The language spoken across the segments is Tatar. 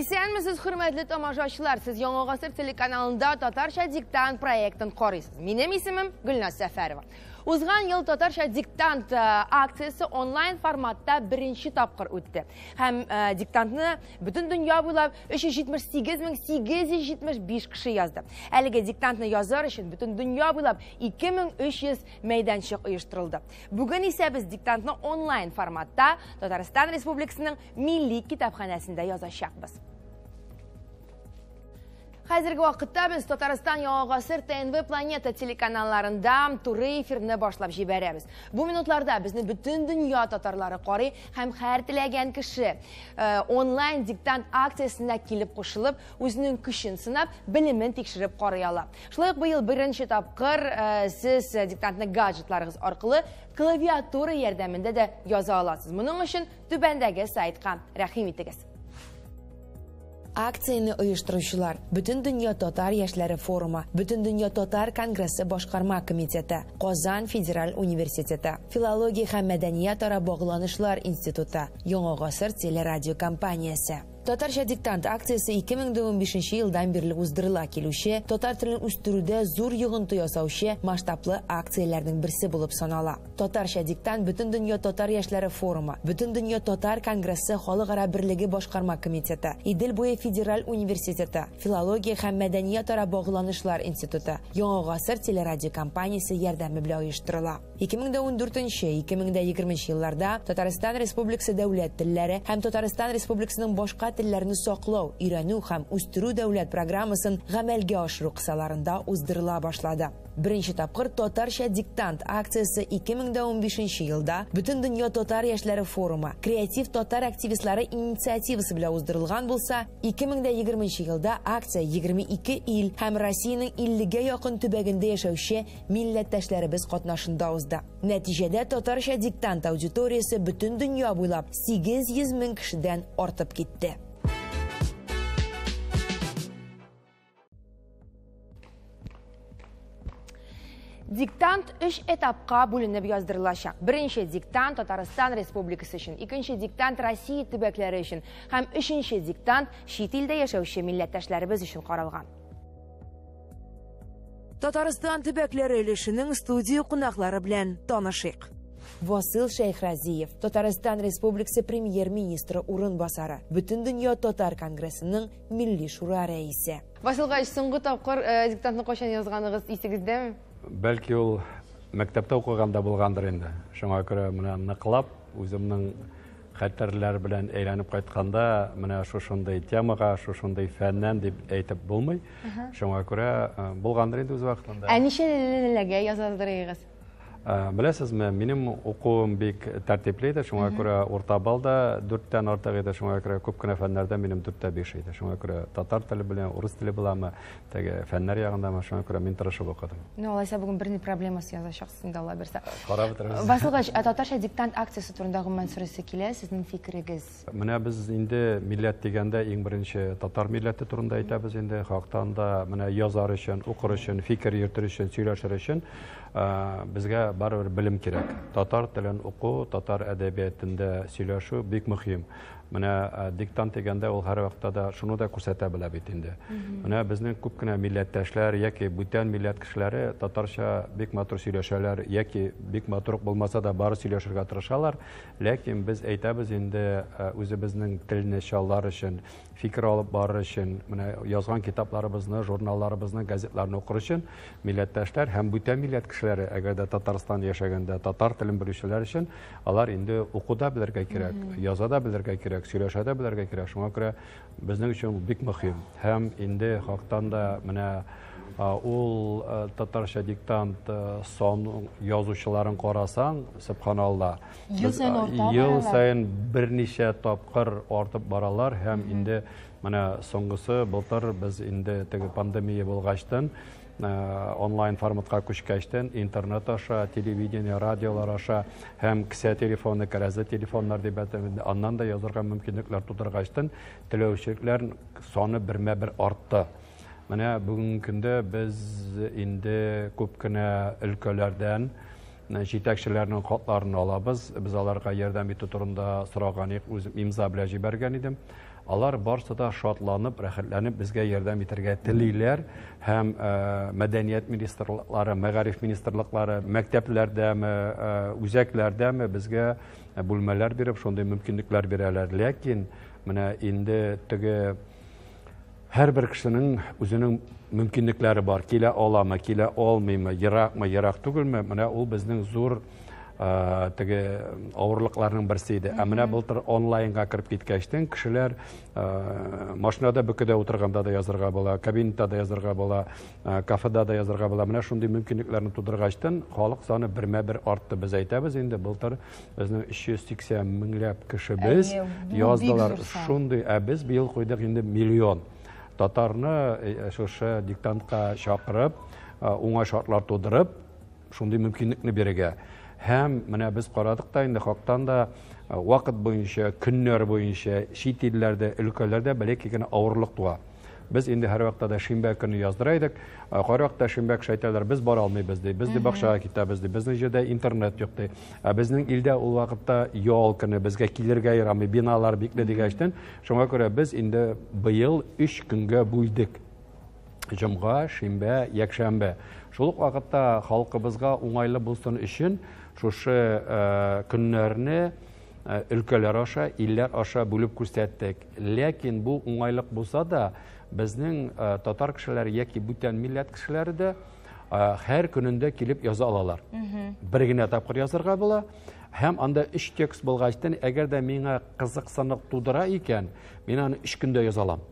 Исәнмесез, хөрмәтле тамашачылар! Сез Яңа гасыр телеканалында Татарча диктант проектын карыйсыз. Минем исемем Гөлназ Сәфәрова. Узган ел Татарча диктант акциясе онлайн форматта беренче тапкыр үтте. Һәм диктантны бөтен дөнья буйлап 378 875 кеше язды. Әлеге диктантны язар өчен бөтен дөнья буйлап 2300 мәйданчык оештырылды. Бүген исә без диктантны онлайн форматта Татарстан Республикасының Милли китапханәсендә язачакбыз. Хәзерге вакытта без Татарстан Яңа гасыр ТНВ Планета телеканалларында туры эфирны башлап җибәрәбез. Бу минутларда безне бөтен дөнья татарлары карый һәм һәр теләгән кеше онлайн диктант акциясенә килеп кушылып, үзенең көчен сынап, белемен тикшереп карый ала. Шулай ук быел беренче тапкыр сез диктантны гаджетларыгыз аркылы клавиатура ярдәмендә дә яза аласыз. Моның өчен түбәндәге сайтка рәхим итегез. Акцияне оештыручылар: Бөтендөнья татар яшьләре форумы, Бөтендөнья татар конгрессы башкарма комитеты, Казан федераль университеты, Филология һәм мәдәниятара багланышлар институты, Яңа гасыр телерадиокомпаниясе. Татарча диктант акциясе 2015 елдан бирле уздырыла килүче, татар телен үстерүдә зур йогынты ясаучы масштаблы акцияләрнең берсе булып санала. Татарча диктант Бөтендөнья татар яшьләре форумы, Бөтендөнья татар конгрессы Халыкара берлеге башкарма комитеты, Идел буе федераль университеты, Филология һәм мәдәниятара багланышлар институты, Яңа гасыр телерадиокомпаниясе ярдәме белән оештырыла. 2014-2020 елларда Татарстан Республикасы дәүләт телләре һәм Татарстан Республикасының башка телләрне саклау, өйрәнү һәм үстерү дәүләт программасын гамәлгә ашыру кысаларында уздырыла башлады. Беренче тапкыр Татарча диктант акциясе 2015 елда Бөтендөнья татар яшьләре форумы, креатив татар активистлары инициативасы белән уздырылган булса, 2020 елда акция 22 ил һәм Россиянең 50гә якын төбәгендә яшәүче милләттәшләребез катнашында узды. Нәтиҗәдә Татарча диктант аудиториясе бөтен дөнья буйлап 800 мең кешедән артып китте. Диктант өч этапка бүленеп яздырылачак. Беренче диктант Татарстан Республикасы өчен, икенче диктант Россия төбәкләре өчен һәм өченче диктант чит илдә яшәүче милләттәшләребез өчен каралган. Татарстан төбәкләре өлешенең студия кунаклары белән танышыйк. Васил Шәйхразиев, Татарстан Республикасы премьер-министры урынбасары, Бөтендөнья татар конгрессының Милли шура рәисе. Васил Гаич, соңгы тапкыр диктантны кайчан язганыгыз исегездәме? Бәлки ул мәктәптә укыганда булгандыр инде. Шуңа күрә менә ныклап үземнең хәтерләр белән әйләнеп кайтканда, менә шушындый темага, шушындый фәннән дип әйтеп булмый. Шуңа күрә булгандыр инде үз вакытында. Ә ничәлеләргә язадырыгыз? Беләсезме, минем укуым бик тәртипле иде, шуңа күрә урта балл да 4-тән артык иде, шуңа күрә күп кенә фәннәрдә минем 4-тә 5 иде. Шуңа күрә татар теле белән, урыс теле буламы, теге фәннәр ягындамы, шуңа күрә мин тырышып укыдым. Ну, алайса бүген берни проблемасы язачаксыз инде, Алла бирсә. Карап бетерәбез. Васил Гаич, ә татарча диктант акциясе турында гомумән сорыйсы килә, сезнең фикерегез? Менә без инде милләт дигәндә иң беренче татар милләте турында әйтәбез инде. Хактан да менә язар өчен, укыр өчен, фикер йөртер өчен, сөйләшер өчен безгә барыбер белем кирәк. Татар телен уку, татар әдәбиятында сөйләшү бик мөһим. Менә диктант дигәндә ул һәрвакытта да шуны да күрсәтә белә бит инде. Менә безнең күп кенә милләттәшләр яки бүтән милләт кешеләре татарча бик матур сөйләшәләр яки бик матур булмаса да бары сөйләшергә тырышалар. Ләкин без әйтәбез инде, үзебезнең телне чаллар өчен, фикер алып барыр өчен, менә язган китапларыбызны, журналларыбызны, газетларны укыр өчен милләттәшләр һәм бүтән милләт кешеләре, әгәр дә Татарстан яшәгәндә татар телен белүчеләр өчен алар инде уку да белергә кирәк, яза да белергә кирәк, сөйләшә дә белергә кирәк. Шуңа күрә безнең өчен ул бик мөһим. Һәм инде хактан да менә ул татарча диктант сан язучыларын карасаң, сөбханалла, Ел саен арта ел баралар. саен берничә тапкыр артып баралар һәм инде менә соңгысы былтыр без инде теге пандемия булгачтын онлайн форматка күчкәчтен интернет аша, телевидение, радиолар аша һәм кесә телефоны, кәрәзле телефоннар дип әйтәм инде, аннан да язырга мөмкинлекләр тудыргачтын теләүчеләр саны бермә-бер артты. Менә бүгенге көндә без инде күп кенә өлкәләрдән җитәкчеләрнең хатларын алабыз. Без аларга ярдәм итү турында сораган идек, үзем имза белән җибәргән идем. Алар барсы да шатланып, рәхәтләнеп безгә ярдәм итәргә телиләр һәм мәдәният министрлыклары, мәгариф министрлыклары, мәктәпләрдәме, үзәкләрдәме безгә бүлмәләр биреп, шундый мөмкинлекләр бирәләр. Ләкин менә инде теге һәрбер кешенең үзенең мөмкинлекләре бар. Килә аламы, килә алмыймы, еракмы, ерак түгелме? Менә ул безнең зур теге авырлыкларның берсе иде. Ә менә былтыр онлайнга кереп киткәчтен кешеләр машинада бөкедә утырганда да язырга була, кабинетта да язырга була, кафеда да язырга була. Менә шундый мөмкинлекләрне тудыргачтын халык саны бермә-бер артты. Без әйтәбез инде, былтыр безнең 380 меңләп кешебез яздылар. Шундый, ә без быел куйдык инде миллион. Татарны шушы диктантка чакырып, уңай шартлар тудырып, шундый мөмкинлекне бирергә. Һәм менә без карадык та инде хактан да вакыт буенча, көннәр буенча чит илләрдә, өлкәләрдә бәләкәй генә авырлык туа. Без инде һәрвакытта да шимбә көне яздыра идек. Кайвакытта шимбә кеше әйтәләр, без бара алмыйбыз ди, без ди бакчага китәбез ди, безнең җирдә интернет юк ди. Ә безнең илдә ул вакытта ял көне, безгә килергә ярамый, биналар бикле дигәчтен, шуңа күрә без инде быел 3 көнгә бүлдек. Җомга, шимбә, якшәмбе. Шул ук вакытта халкыбызга уңайлы булсын өчен шушы көннәрне өлкәләр аша, илләр аша бүлеп күрсәттек. Ләкин бу уңайлык булса да, безнең татар кешеләре яки бүтән милләт кешеләре дә һәр көнендә килеп яза алалар. Бер генә тапкыр язырга була. Һәм анда 3 текст булгачтын, әгәр дә миңа кызыксынлык тудыра икән, мин аны 3 көндә яза алам.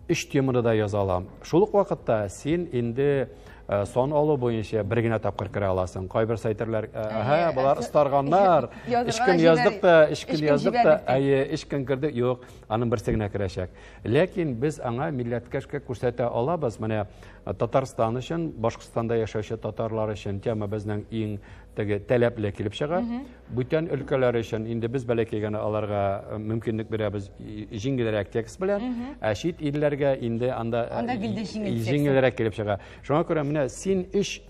3 теманы да яза алам. Шул ук вакытта син инде сан алу буенча бер генә тапкыр керә аласың. Кайбер сайтерлар, әһә, болар остарганнар. 3 көн яздык та, 3 көн яздык та, әйе, 3 көн кердек. Юк, аның берсе генә керәчәк. Ләкин без аңа милләткәшкә күрсәтә алабыз. Менә Татарстан өчен, Башкортстанда яшәүче татарлар өчен тема безнең иң теге таләпле килеп чыга. Бүтән өлкәләр өчен инде без бәләкәй генә аларга мөмкинлек бирәбез җиңелрәк текст белән, ә чит илләргә инде анда җиңелрәк килеп чыга. Шуңа күрә менә син 3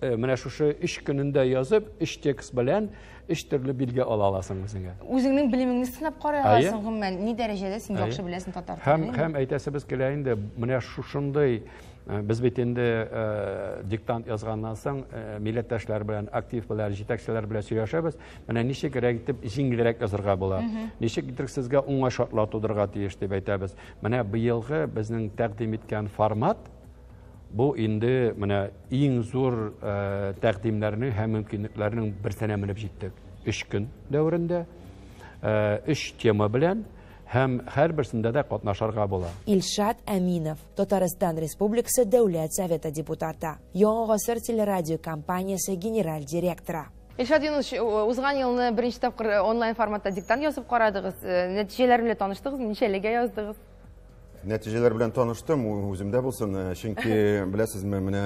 менә шушы 3 көнендә язып, 3 текст белән 3 төрле билге ала аласың үзеңә. Үзеңнең белемеңне сынап карый аласың, гомумән, ни дәрәҗәдә син яхшы беләсең татар телен. Һәм әйтәсебез килә инде, менә шушындый без бит инде диктант язганнан соң милләттәшләр белән, актив белән, җитәкчеләр белән сөйләшәбез. Менә ничек итеп җиңелрәк язырга була. Ничек итеп сезгә уңай шартлар тудырырга тиеш дип әйтәбез. Менә быелгы безнең тәкъдим иткән формат бу инде менә иң зур тәкъдимнәрнең һәм мөмкинлекләрнең берсенә менеп җиттек. 3 көн дәверендә 3 тема белән һәм һәрберсендә дә катнашырга була. Илшат Әминов, Татарстан Республикасы Дәүләт Советы депутаты, Яңа гасыр телерадио компаниясе генераль директоры. Илшат Юнусович, узган елны беренче тапкыр онлайн форматта диктант язып карадыгыз. Нәтиҗәләр белән таныштыгыз, ничәлегә яздыгыз? Нәтиҗәләр белән таныштым, үземдә булсын, чөнки беләсезме, менә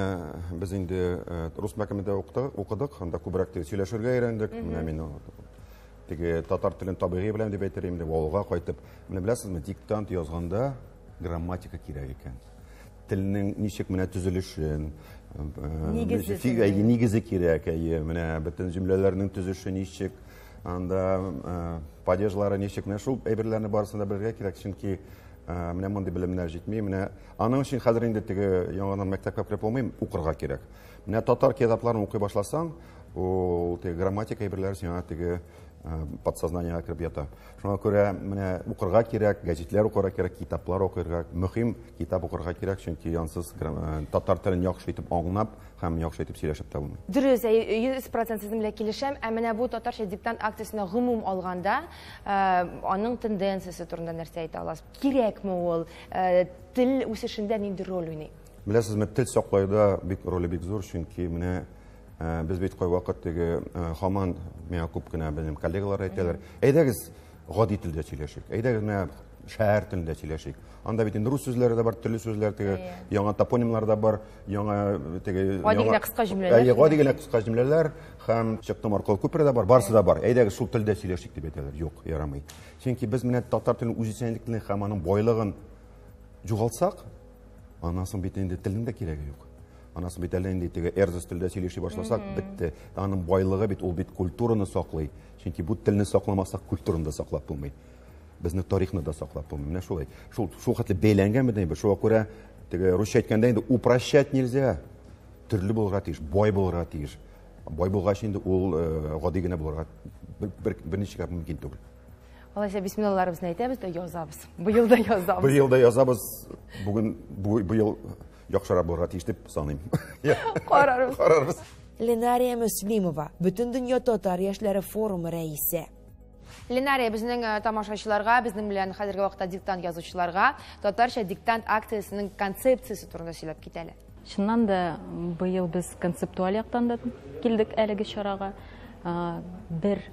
без инде рус мәктәбендә укыдык, анда күбрәк сөйләшергә өйрәндек. Менә мин теге татар телен табигый беләм дип әйтер инде, авылга кайтып. Менә беләсезме, диктант язганда грамматика кирәк икән. Телнең ничек менә төзелешен, нигезе кирәк, әйе, менә бөтен җөмләләрнең төзелеше ничек, анда падежлары ничек, менә шул әйберләрне барысын да белергә кирәк, чөнки менә мондый белемнәр җитми. Менә аның өчен хәзер инде теге яңадан мәктәпкә кереп булмый, укырга кирәк. Менә татар китапларын укый башласаң, ул теге грамматика әйберләре сиңа теге подсознаниега кереп ята. Шуңа күрә менә укырга кирәк, гәзитләр укырга кирәк, китаплар укырга, мөһим китап укырга кирәк, чөнки янсыз татар телен яхшы итеп аңлап һәм яхшы итеп сөйләшеп тә булмый. Дөрес, 100% сезнең белән килешәм. Ә менә бу татарча диктант акциясенә гомум алганда, аның тенденциясе турында нәрсә әйтә аласыз? Кирәкме ул? Тел үсешендә нинди роль уйный? Беләсезме, тел саклауда бик роле бик зур, чөнки менә без бит кайвакыт теге һаман миңа күп кенә минем коллегалар әйтәләр, әйдәгез гади телдә сөйләшик, әйдәгез менә шәһәр телендә сөйләшик. Анда бит инде рус сүзләре дә бар, төрле сүзләр, теге яңа топонимлар да бар, яңа теге гади генә кыска җөмләләр. Әйе, гади генә кыска җөмләләр һәм чыктым аркылы күпер дә бар, барысы да бар. Әйдәгез шул телдә сөйләшик дип әйтәләр. Юк, ярамый. Чөнки без менә татар теленең үзенчәлеген һәм аның байлыгын югалтсак, аннан соң бит инде телнең дә кирәге юк. Анасы бит әллә инде теге эрзас телдә сөйләшә башласак, бетте. Аның байлыгы бит, ул бит культураны саклый. Чөнки бу телне сакламасак, культураны да саклап булмый. безнең тарихны да саклап булмый. Менә шулай. Шул шул хәтле бәйләнгән бит инде. Шуңа күрә теге русча әйткәндә инде упрощать нельзя. Төрле булырга тиеш, бай булырга тиеш. Бай булгач инде ул э, гади генә булырга берничек тә мөмкин түгел. Алайса бисмиллаларыбызны әйтәбез дә язабыз. Быел да язабыз. Быел да язабыз. Бүген быел яхшырак булырга тиеш дип саныйм. Карарбыз. Карарбыз. Ленария Мөслимова, Бөтендөнья татар яшьләре форумы рәисе. Ленария, безнең э, тамашачыларга, безнең белән хәзерге вакытта диктант язучыларга татарча диктант акциясенең концепциясе турында сөйләп кит әле. Чыннан да, быел без концептуаль яктан да килдек әлеге чарага. Э, бер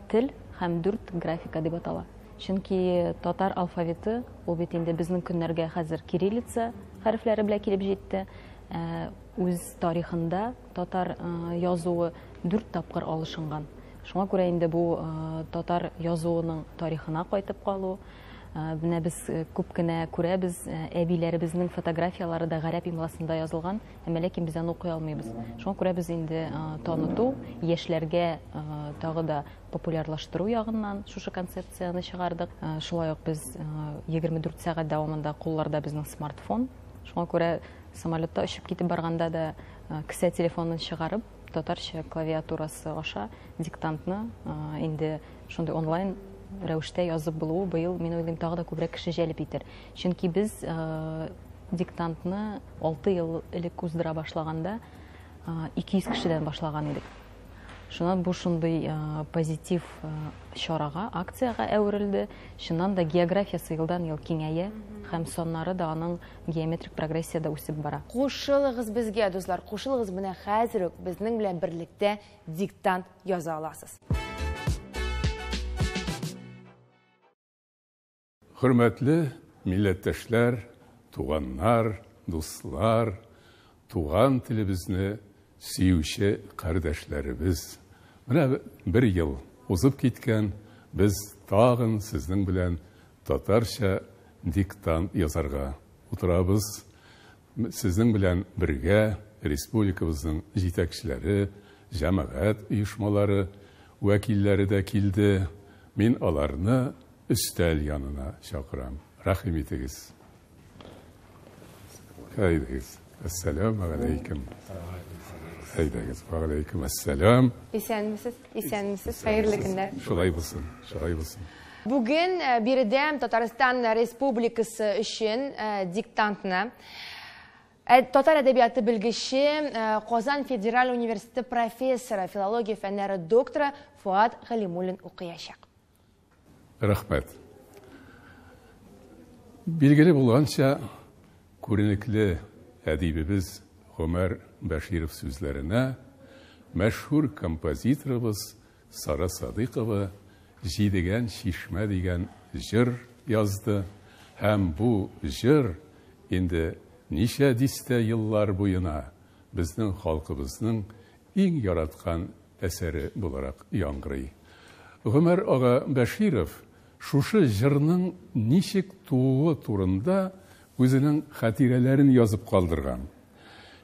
тел һәм дүрт графика дип атала. Чөнки татар алфавиты, ул бит инде безнең көннәргә хәзер кириллица хәрефләре белән килеп җитте. Э, үз тарихында татар язуы дүрт тапкыр алышынган. Шуңа күрә инде бу татар язуының тарихына кайтып калу. Менә без күп кенә күрәбез, әбиләребезнең фотографияләре дә гарәп имласында язылган, әмма ләкин без аны укый алмыйбыз. Шуңа күрә без инде таныту, яшьләргә тагы да популярлаштыру ягыннан шушы концепцияне чыгардык. Шулай ук без 24 сәгать дәвамында кулларда безнең смартфон. Шуңа күрә самолетта очып китеп барганда да кесә телефонын чыгарып, татарча клавиатурасы аша диктантны инде шундый онлайн рәвештә язып булуы быел, мин уйлыйм, тагы да күбрәк кеше җәлеп итер. Чөнки без диктантны 6 ел элек уздыра башлаганда 200 кешедән башлаган идек. Шуннан бу шундый позитив чарага, акциягә әверелде. Чыннан да географиясе елдан-ел киңәя һәм саннары да аның геометрик прогрессиядә үсеп бара. Кушылыгыз безгә, дуслар, кушылыгыз менә хәзер үк безнең белән берлектә диктант яза аласыз. Хөрмәтле милләттәшләр, туганнар, дуслар, туган телебезне сөюче кардәшләребез! Менә бер ел узып киткән, без тагын сезнең белән татарча диктант язарга утырабыз. Сезнең белән бергә республикабызның җитәкчеләре, җәмәгать оешмалары вәкилләре дә килде. Мин аларны өстәл янына чакырам. Рәхим итегез. Әйдәгез. Әссәләмү галәйкем. Әйдәгез. Ва галәйкем әссәлам. Исәнмесез, исәнмесез. Хәерле көннәр. Шулай булсын, шулай булсын. Бүген э, биредә Татарстан Республикасы өчен э, диктантны э, татар әдәбияты белгече, Казан федераль университеты профессоры, филология фәннәре докторы Фуат Галимуллин укыячак. Рәхмәт. Билгеле булганча, күренекле әдибебез Гомәр Бәширов сүзләренә мәшһүр композиторыбыз Сара Садыйкова Җидегән чишмә дигән җыр язды һәм бу җыр инде ничә дистә еллар буена безнең халкыбызның иң яраткан әсәре буларак яңгырый. Гомәр ага Бәширов шушы җырның ничек тууы турында үзенең хатирәләрен язып калдырган.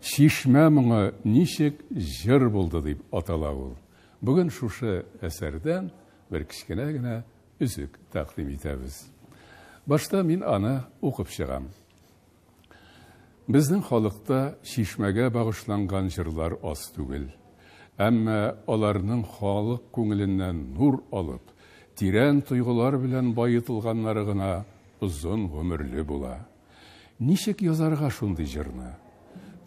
Чишмә моңы ничек җыр булды дип атала ул. Бүген шушы әсәрдән бер кечкенә генә өзек тәкъдим итәбез. Башта мин аны укып чыгам. Безнең халыкта чишмәгә багышланган җырлар аз түгел. Әмма аларның халык күңеленнән нур алып, тирән тойгылар белән баетылганнары гына озын гомерле була. Ничек язарга шундый җырны?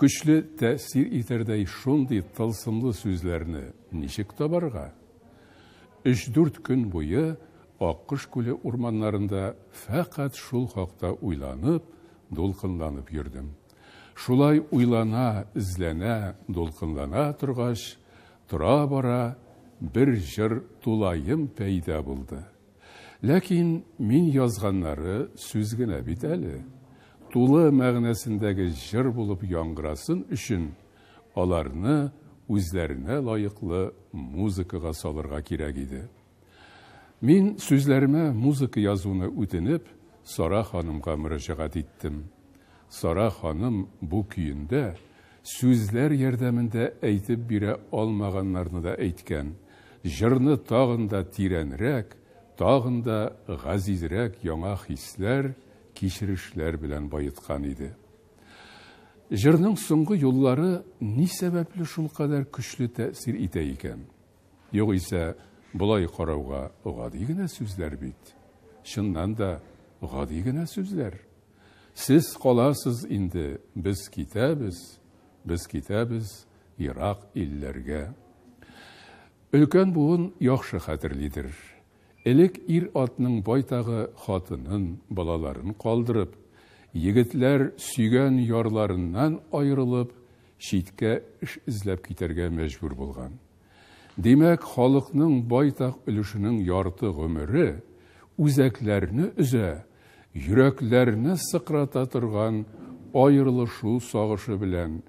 Көчле тәэсир итәрдәй шундый тылсымлы сүзләрне ничек табарга? Өч-дүрт көн буе Аккош күле урманнарында фәкать шул хакта уйланып, дулкынланып йөрдем. Шулай уйлана, эзләнә, дулкынлана торгач, тора-бара бер җыр тулаем пәйда булды. Ләкин мин язганнары сүз генә бит әле. Тулы мәгънәсендәге җыр булып яңгырасын өчен аларны үзләренә лаеклы музыкага салырга кирәк иде. Мин сүзләремә музыка язуны үтенеп, Сара ханымга мөрәҗәгать иттем. Сара ханым бу көендә сүзләр ярдәмендә әйтеп бирә алмаганнарны да әйткән, җырны тагын да тирәнрәк, тагын да газизрәк яңа хисләр, кичерешләр белән баеткан иде. Җырның соңгы юллары ни сәбәпле шулкадәр көчле тәэсир итә икән? Югыйсә, болай карауга гади генә сүзләр бит. Чыннан да, гади генә сүзләр. Сез каласыз инде, без китәбез, без китәбез ерак илләргә. Өлкән буын яхшы хәтерлидер. Элек ир-атның байтагы хатынын, балаларын калдырып, егетләр сөйгән ярларыннан аерылып, читкә эш эзләп китәргә мәҗбүр булган. Димәк, халыкның байтак өлешенең ярты гомере үзәкләрне өзә, йөрәкләрне сыкрата торган аерылышу сагышы белән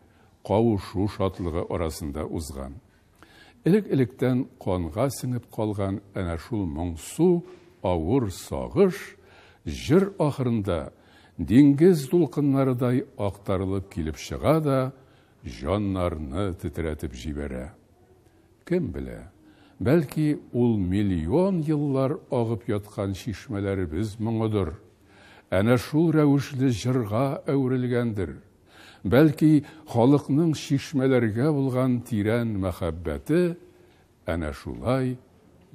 кавышу шатлыгы арасында узган. Элек-электән канга сеңеп калган әнә шул моңсу, авыр сагыш җыр ахырында диңгез дулкыннарыдай актарылып килеп чыга да, җаннарны тетрәтеп җибәрә. Кем белә, бәлки ул миллион еллар агып яткан чишмәләребез моңыдыр. Әнә шул рәвешле җырга әверелгәндер. Бәлки халыкның чишмәләргә булган тирән мәхәббәте әнә шулай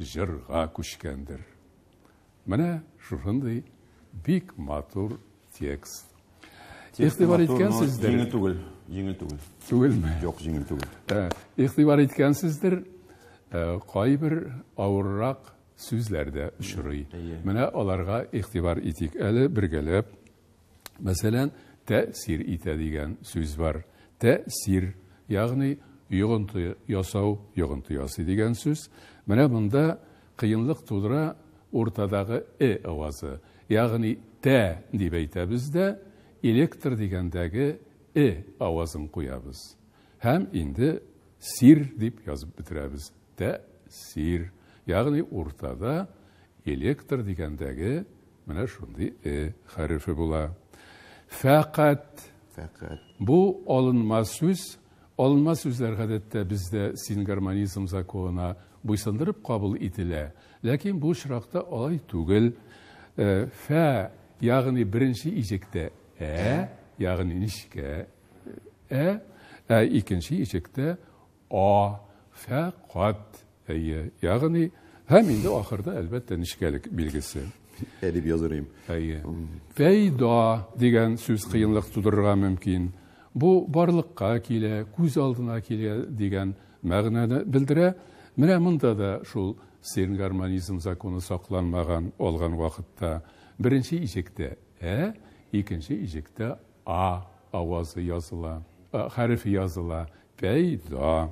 җырга күчкәндер. Менә шушындый бик матур текст. Игътибар иткәнсездер. Җиңел түгел, җиңел түгел. Түгелме? Юк, җиңел түгел. Игътибар иткәнсездер, кайбер авыррак сүзләр дә очрый. Менә аларга игътибар итик әле бергәләп. Мәсәлән, тәэсир итә дигән сүз бар. Тәэсир, ягъни йогынты ясау, йогынты ясый дигән сүз. Менә монда кыенлык тудыра уртадагы э авазы. Ягъни тә дип әйтәбез дә, электр дигәндәге э авазын куябыз. Һәм инде сир дип язып бетерәбез. Тәэсир. Ягъни уртада электр дигәндәге менә шундый э хәрефе була. Фәкать. Фәкать. Бу алынма сүз. Алынма сүзләр гадәттә бездә сингармонизм законына буйсындырып кабул ителә. Ләкин бу очракта алай түгел. Фә, ягъни беренче иҗектә ә, ягъни нечкә ә, ә икенче иҗектә а, фәкать, әйе, ягъни һәм инде ахырда әлбәттә нечкәлек билгесе. Ә дип языр идем. Әйе. Пәйда дигән сүз кыенлык тудырырга мөмкин. Бу барлыкка килә, күз алдына килә дигән мәгънәне белдерә. Менә монда да шул сингармонизм законы сакланмаган алган вакытта беренче иҗектә ә, икенче иҗектә а авазы языла, хәрефе языла. Пәйда.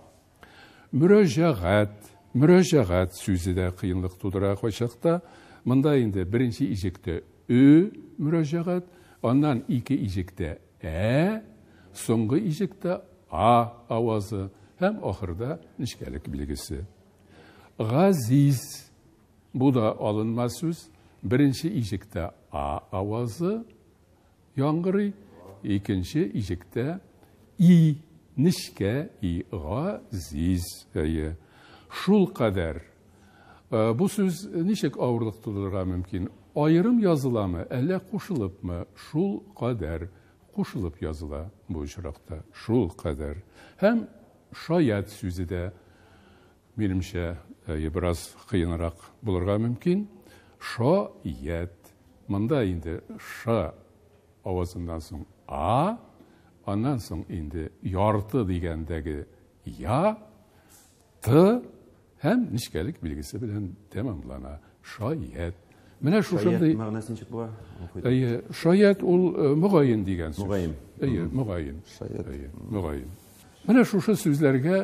Мөрәҗәгать. Мөрәҗәгать сүзе дә кыенлык тудыра кайчакта. Монда инде беренче иҗектә ө мөрәҗәгать, аннан ике иҗектә ә, соңгы иҗектә а авазы һәм ахырда нечкәлек билгесе. Газиз. Бу да алынма сүз. Беренче иҗектә а авазы яңгырый, икенче иҗектә и, нечкә и, газиз. Әйе. Шул кадәр. Бу сүз ничек авырлык тудырырга мөмкин? Аерым языламы, әллә кушылыпмы? Шул кадәр. Кушылып языла бу очракта. Шул кадәр. Һәм шаят сүзе дә, минемчә, бераз кыенрак булырга мөмкин. Шаят. Монда инде ша авазыннан соң а, аннан соң инде ярты дигәндәге я, т һәм нечкәлек билгесе белән тәмамлана. Шаят. Менә шушындый Шаят мәгънәсе ничек була? Әйе, шаят ул мөгаен дигән сүз. Мөгаен. Әйе, мөгаен. Шаят. Әйе, мөгаен. Менә шушы сүзләргә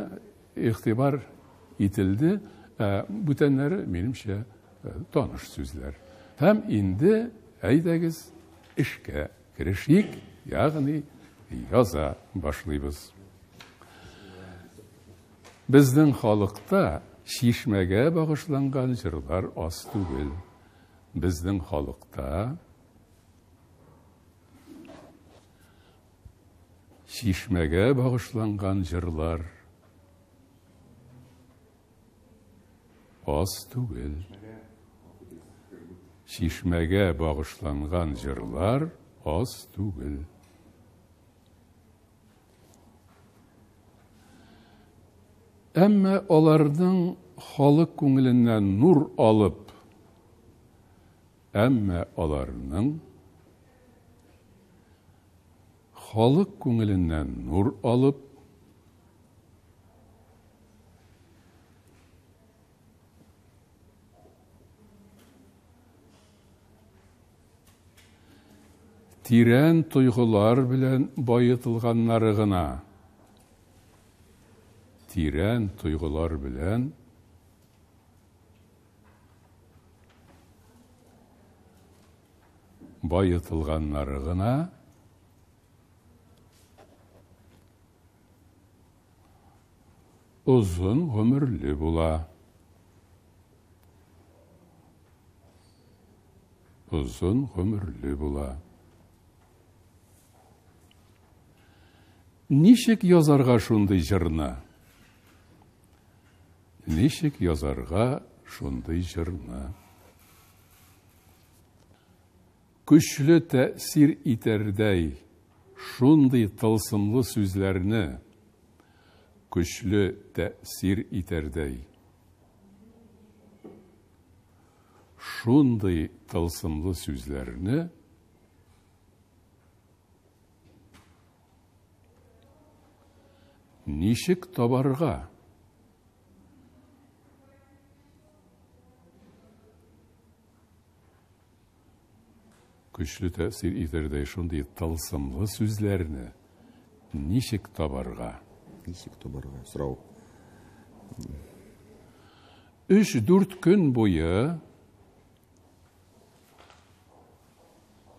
игътибар ителде. Бүтәннәре, минемчә, таныш сүзләр. Һәм инде әйдәгез эшкә керешик, ягъни яза башлыйбыз. Безнең халыкта чишмәгә багышланган җырлар аз түгел. Безнең халыкта чишмәгә багышланган җырлар аз түгел. Чишмәгә багышланган җырлар аз түгел. Әмма аларның халык күңеленнән нур алып, әмма аларның халык күңеленнән нур алып, Тирән тойгылар белән баетылганнары гына. Тирән тойгылар белән баетылганнары гына озын гомерле була. Озын гомерле була. Ничек язарга шундый җырны? Ничек язарга шундый җырны? Көчле тәэсир итәрдәй шундый тылсымлы сүзләрне Көчле тәэсир итәрдәй шундый тылсымлы сүзләрне ничек табарга? Көчле тәэсир итәрдәй шундый тылсымлы сүзләрне ничек табарга? Ничек табарга? Сорау. Өч-дүрт көн буе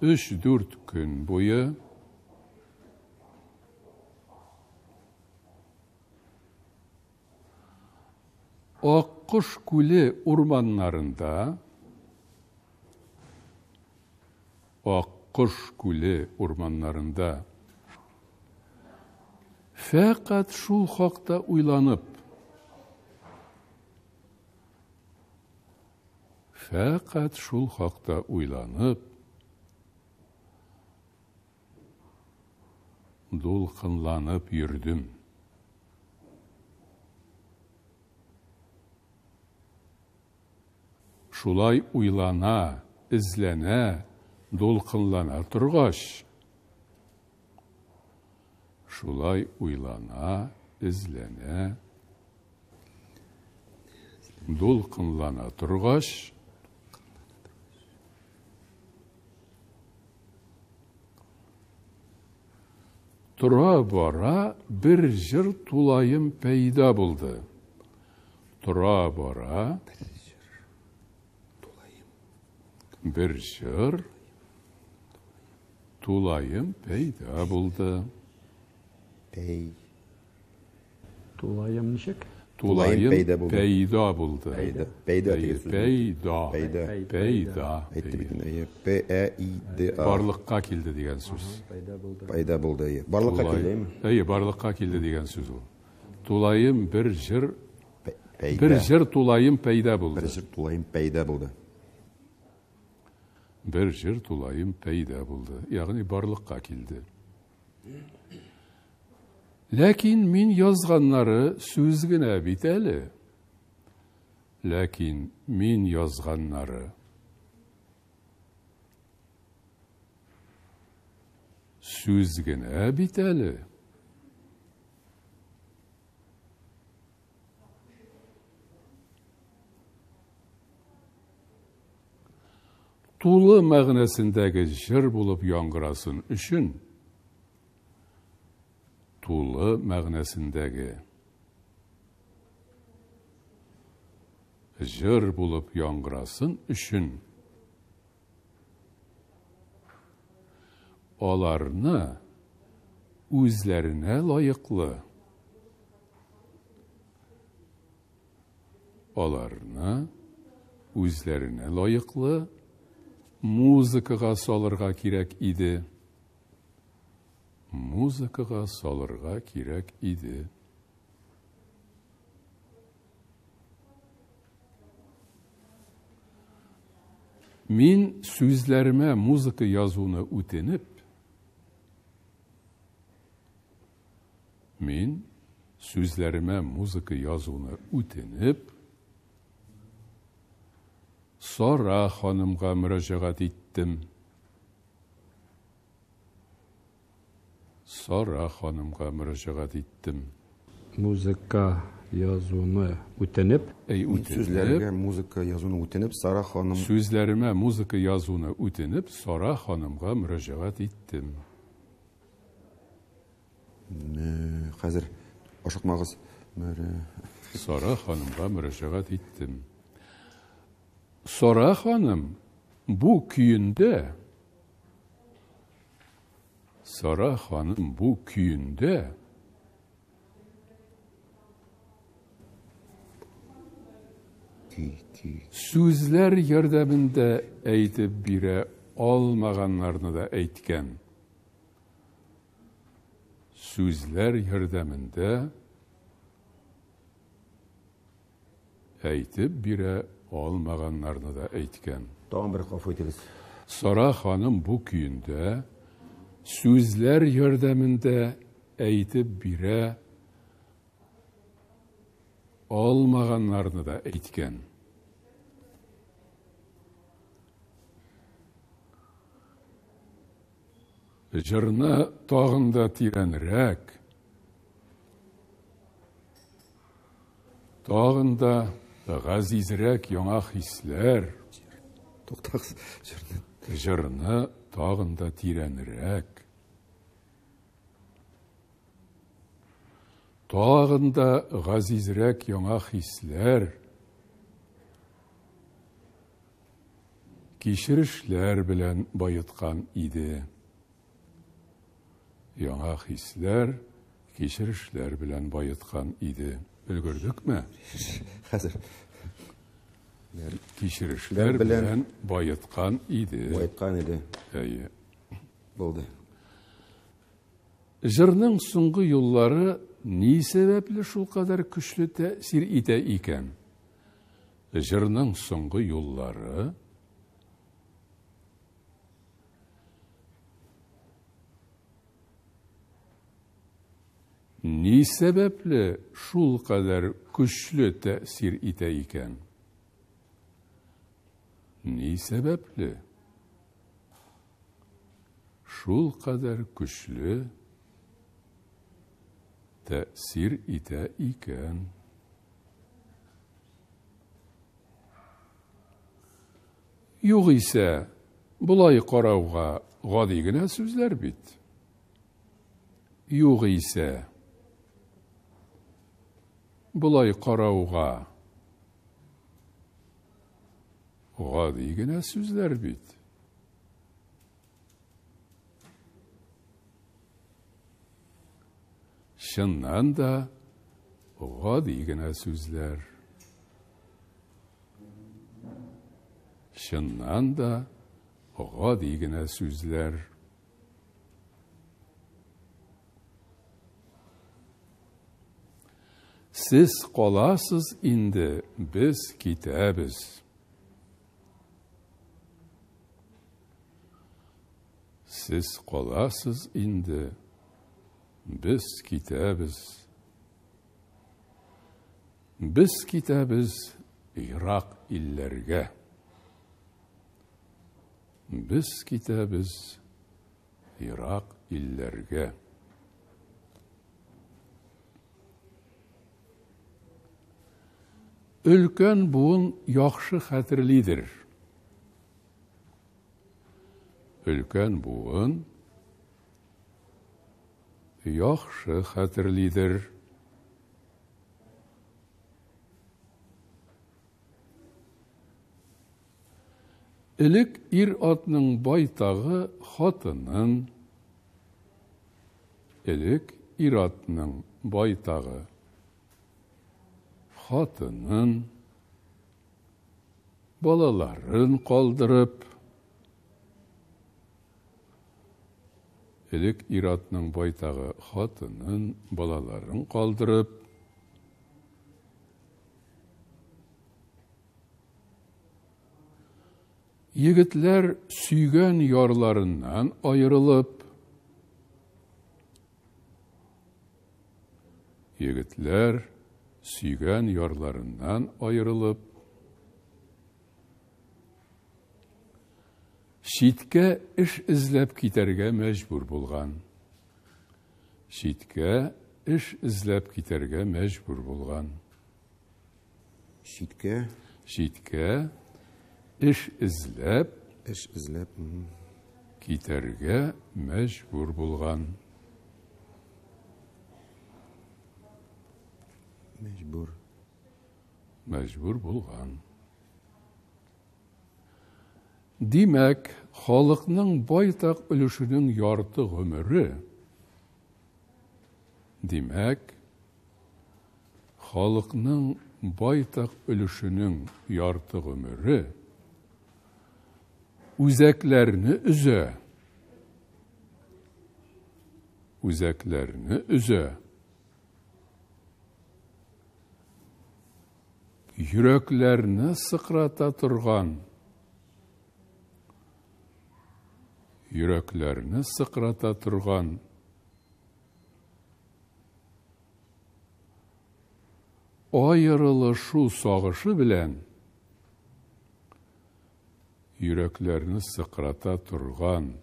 Өч-дүрт көн буе Аккош күле урманнарында Аккош күле урманнарында фәкать шул хакта уйланып фәкать шул хакта уйланып дулкынланып йөрдем. Шулай уйлана, эзләнә, дулкынлана торгач, шулай уйлана, эзләнә, дулкынлана торгач, Тора-бара бер җыр тулаем пәйда булды. Тора-бара бер җыр тулаем пәйда булды. Пәй. Тулаем ничек? Тулаем пәйда булды. Пәйда булды. Пәйда. Пәйда дигән сүз. Пәйда. Пәйда. Пәйда. Әйтте бит инде. Әйе. П Ә И Д А. Барлыкка килде дигән сүз. Пәйда булды. Пәйда булды, әйе. Барлыкка килде, әйеме? Әйе, барлыкка килде дигән сүз ул. Тулаем бер җыр Пәйда. Бер җыр тулаем пәйда булды. Бер җыр тулаем пәйда булды. Бер җыр тулаем пәйда булды. Ягъни барлыкка килде. Ләкин мин язганнары сүз генә бит әле. Ләкин мин язганнары сүз генә бит әле. Тулы мәгънәсендәге җыр булып яңгырасын өчен тулы мәгънәсендәге җыр булып яңгырасын өчен аларны үзләренә лаеклы Аларны үзләренә лаеклы музыкага салырга кирәк иде. Музыкага салырга кирәк иде. Мин сүзләремә музыка язуны үтенеп, Мин сүзләремә музыка язуны үтенеп, Сара ханымга мөрәҗәгать иттем. Сара ханымга мөрәҗәгать иттем. Музыка язуны үтенеп. Әй, үтенеп. Сүзләргә музыка язуны үтенеп, Сара ханым. Сүзләремә музыка язуны үтенеп, Сара ханымга мөрәҗәгать иттем. Хәзер ашыкмагыз. Сара ханымга мөрәҗәгать иттем. Сара ханым бу көендә Сара ханым бу көендә Сүзләр ярдәмендә әйтеп бирә алмаганнарны да әйткән. Сүзләр ярдәмендә әйтеп бирә алмаганнарны да әйткән. Тагын бер гафу итегез. Сара ханым бу көендә сүзләр ярдәмендә әйтеп бирә алмаганнарны да әйткән. Җырны тагын да тирәнрәк, тагын да газизрәк яңа хисләр. Туктагыз, җырны. Җырны тагын да тирәнрәк, тагын да газизрәк яңа хисләр, кичерешләр белән баеткан иде. Яңа хисләр, кичерешләр белән баеткан иде. Өлгердекме? Хәзер. Кичерешләр белән баеткан иде. Баеткан иде. Әйе. Булды. Җырның соңгы юллары ни сәбәпле шулкадәр көчле тәэсир итә икән? Җырның соңгы юллары ни сәбәпле шулкадәр көчле тәэсир итә икән? Ни сәбәпле шулкадәр көчле тәэсир итә икән? Югыйсә, болай карауга гади генә сүзләр бит. Югыйсә, болай карауга гади генә сүзләр бит. Чыннан да гади генә сүзләр. Чыннан да гади генә сүзләр. Сез каласыз инде, без китәбез. Сез каласыз инде, без китәбез. Без китәбез ерак илләргә. Без китәбез ерак илләргә. Өлкән буын яхшы хәтерлидер. Өлкән буын яхшы хәтерлидер. Элек ир-атның байтагы хатынын, Элек ир-атның байтагы хатынын, балаларын калдырып, Элек ир-атның байтагы хатынын, балаларын калдырып, Егетләр сөйгән ярларыннан аерылып, Егетләр сөйгән ярларыннан аерылып, читкә эш эзләп китәргә мәҗбүр булган. Читкә эш эзләп китәргә мәҗбүр булган. Читкә. Читкә эш эзләп. Эш эзләп. Китәргә мәҗбүр булган. Мәҗбүр. Мәҗбүр булган. Димәк, халыкның байтак өлешенең ярты гомере, димәк, халыкның байтак өлешенең ярты гомере үзәкләрне өзә. Үзәкләрне өзә. Йөрәкләрне сыкрата торган. Йөрәкләрне сыкрата торган. Аерылышу сагышы белән йөрәкләрне сыкрата торган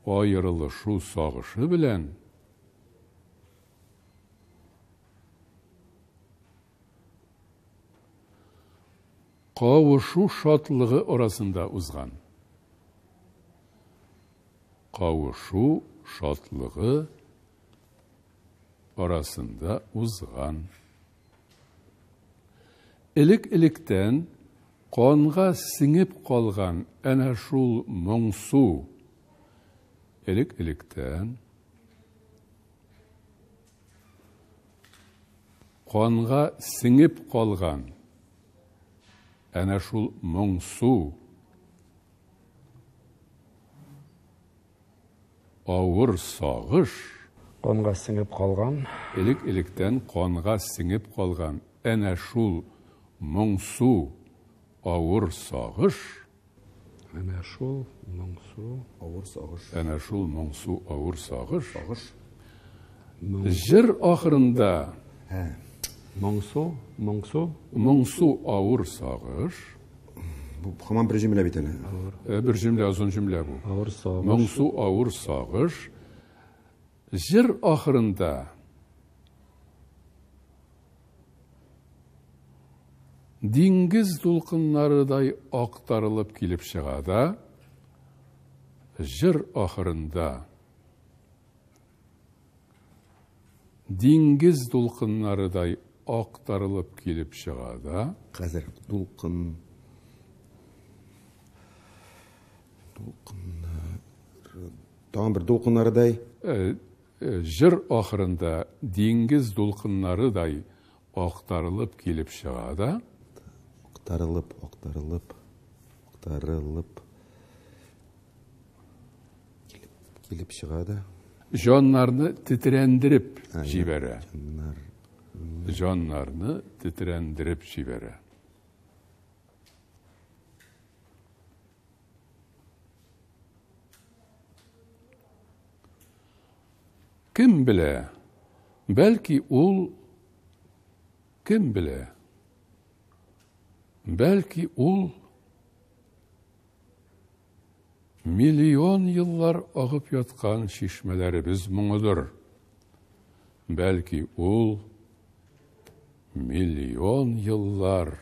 аерылышу сагышы белән кавышу шатлыгы арасында узган. Кавышу шатлыгы арасында узган. Элек-электән канга сеңеп калган әнә шул моңсу, элек-электән канга сеңеп калган әнә шул моңсу авыр сагыш. Канга сеңеп калган. Элек-электән канга сеңеп калган әнә шул моңсу авыр сагыш. Әнә шул моңсу авыр сагыш. Әнә шул моңсу авыр сагыш. Сагыш. Җыр ахырында. Моңсу, моңсу. Моңсу авыр сагыш. Бу һаман бер җөмлә бит әле. Бер җөмлә, озын җөмлә бу. Авыр сагыш. Моңсу авыр сагыш. Җыр ахырында диңгез дулкыннарыдай актарылып килеп чыга да, җыр ахырында диңгез дулкыннарыдай актарылып килеп чыга да. Хәзер дулкын дулкыннары тагын бер дулкыннарыдай. Җыр ахырында диңгез дулкыннарыдай актарылып килеп чыга да. Актарылып, актарылып, актарылып килеп чыга да. Җаннарны тетрәндереп җибәрә. Җаннарны тетрәндереп җибәрә. Кем белә, бәлки ул, кем белә, бәлки ул миллион еллар агып яткан чишмәләребез моңыдыр. Бәлки ул миллион еллар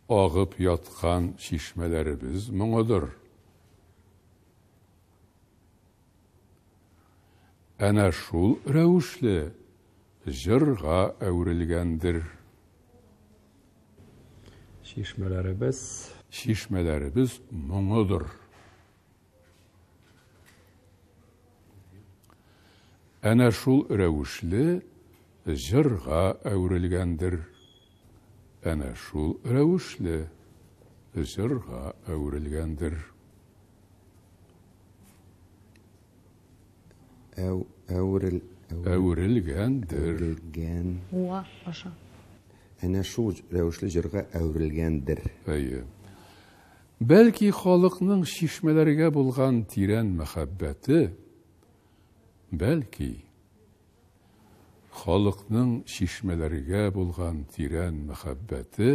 агып яткан чишмәләребез моңыдыр. Әнә шул рәвешле җырга әверелгәндер. Чишмәләребез. Чишмәләребез моңыдыр. Әнә шул рәвешле җырга әверелгәндер. Әнә шул рәвешле җырга әверелгәндер. Әү, әверел, әверелгәндер. Әверелгән. Уа аша. әнә шул рәвешле җырга әверелгәндер. Әйе. Бәлки халыкның чишмәләргә булган тирән мәхәббәте, бәлки халыкның чишмәләргә булган тирән мәхәббәте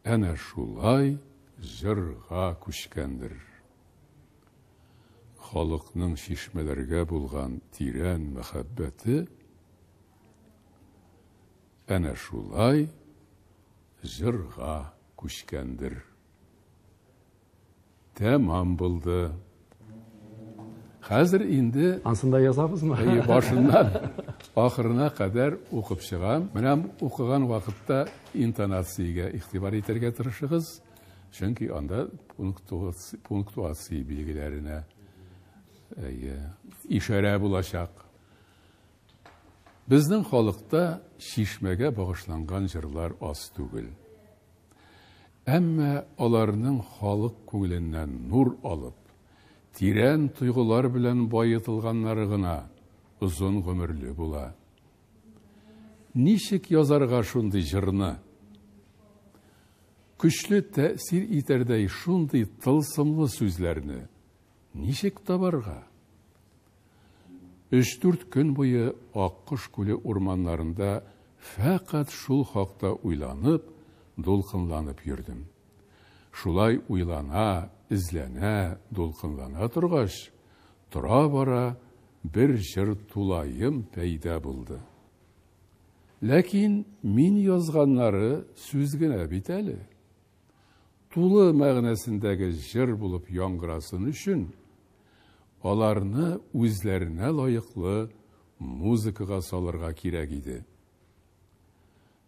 әнә шулай җырга күчкәндер. Халыкның чишмәләргә булган тирән мәхәббәте әнә шулай җырга күчкәндер. Тәмам булды. Хәзер инде Ансын да язабызмы? Әйе, башыннан ахырына кадәр укып чыгам. Менә укыган вакытта интонациягә игътибар итәргә тырышыгыз, чөнки анда пунктуация билгеләренә әйе, ишарә булачак. Безнең халыкта чишмәгә багышланган җырлар аз түгел. Әмма аларның халык күңеленнән нур алып, тирән тойгылар белән баетылганнары гына озын гомерле була. Ничек язарга шундый җырны? Көчле тәэсир итәрдәй шундый тылсымлы сүзләрне ничек табарга? Өч-дүрт көн буе Аккош күле урманнарында фәкать шул хакта уйланып, дулкынланып йөрдем. Шулай уйлана, эзләнә, дулкынлана торгач, тора-бара бер җыр тулаем пәйда булды. Ләкин мин язганнары сүз генә бит әле. Тулы мәгънәсендәге җыр булып яңгырасын өчен, аларны үзләренә лаеклы музыкага салырга кирәк иде.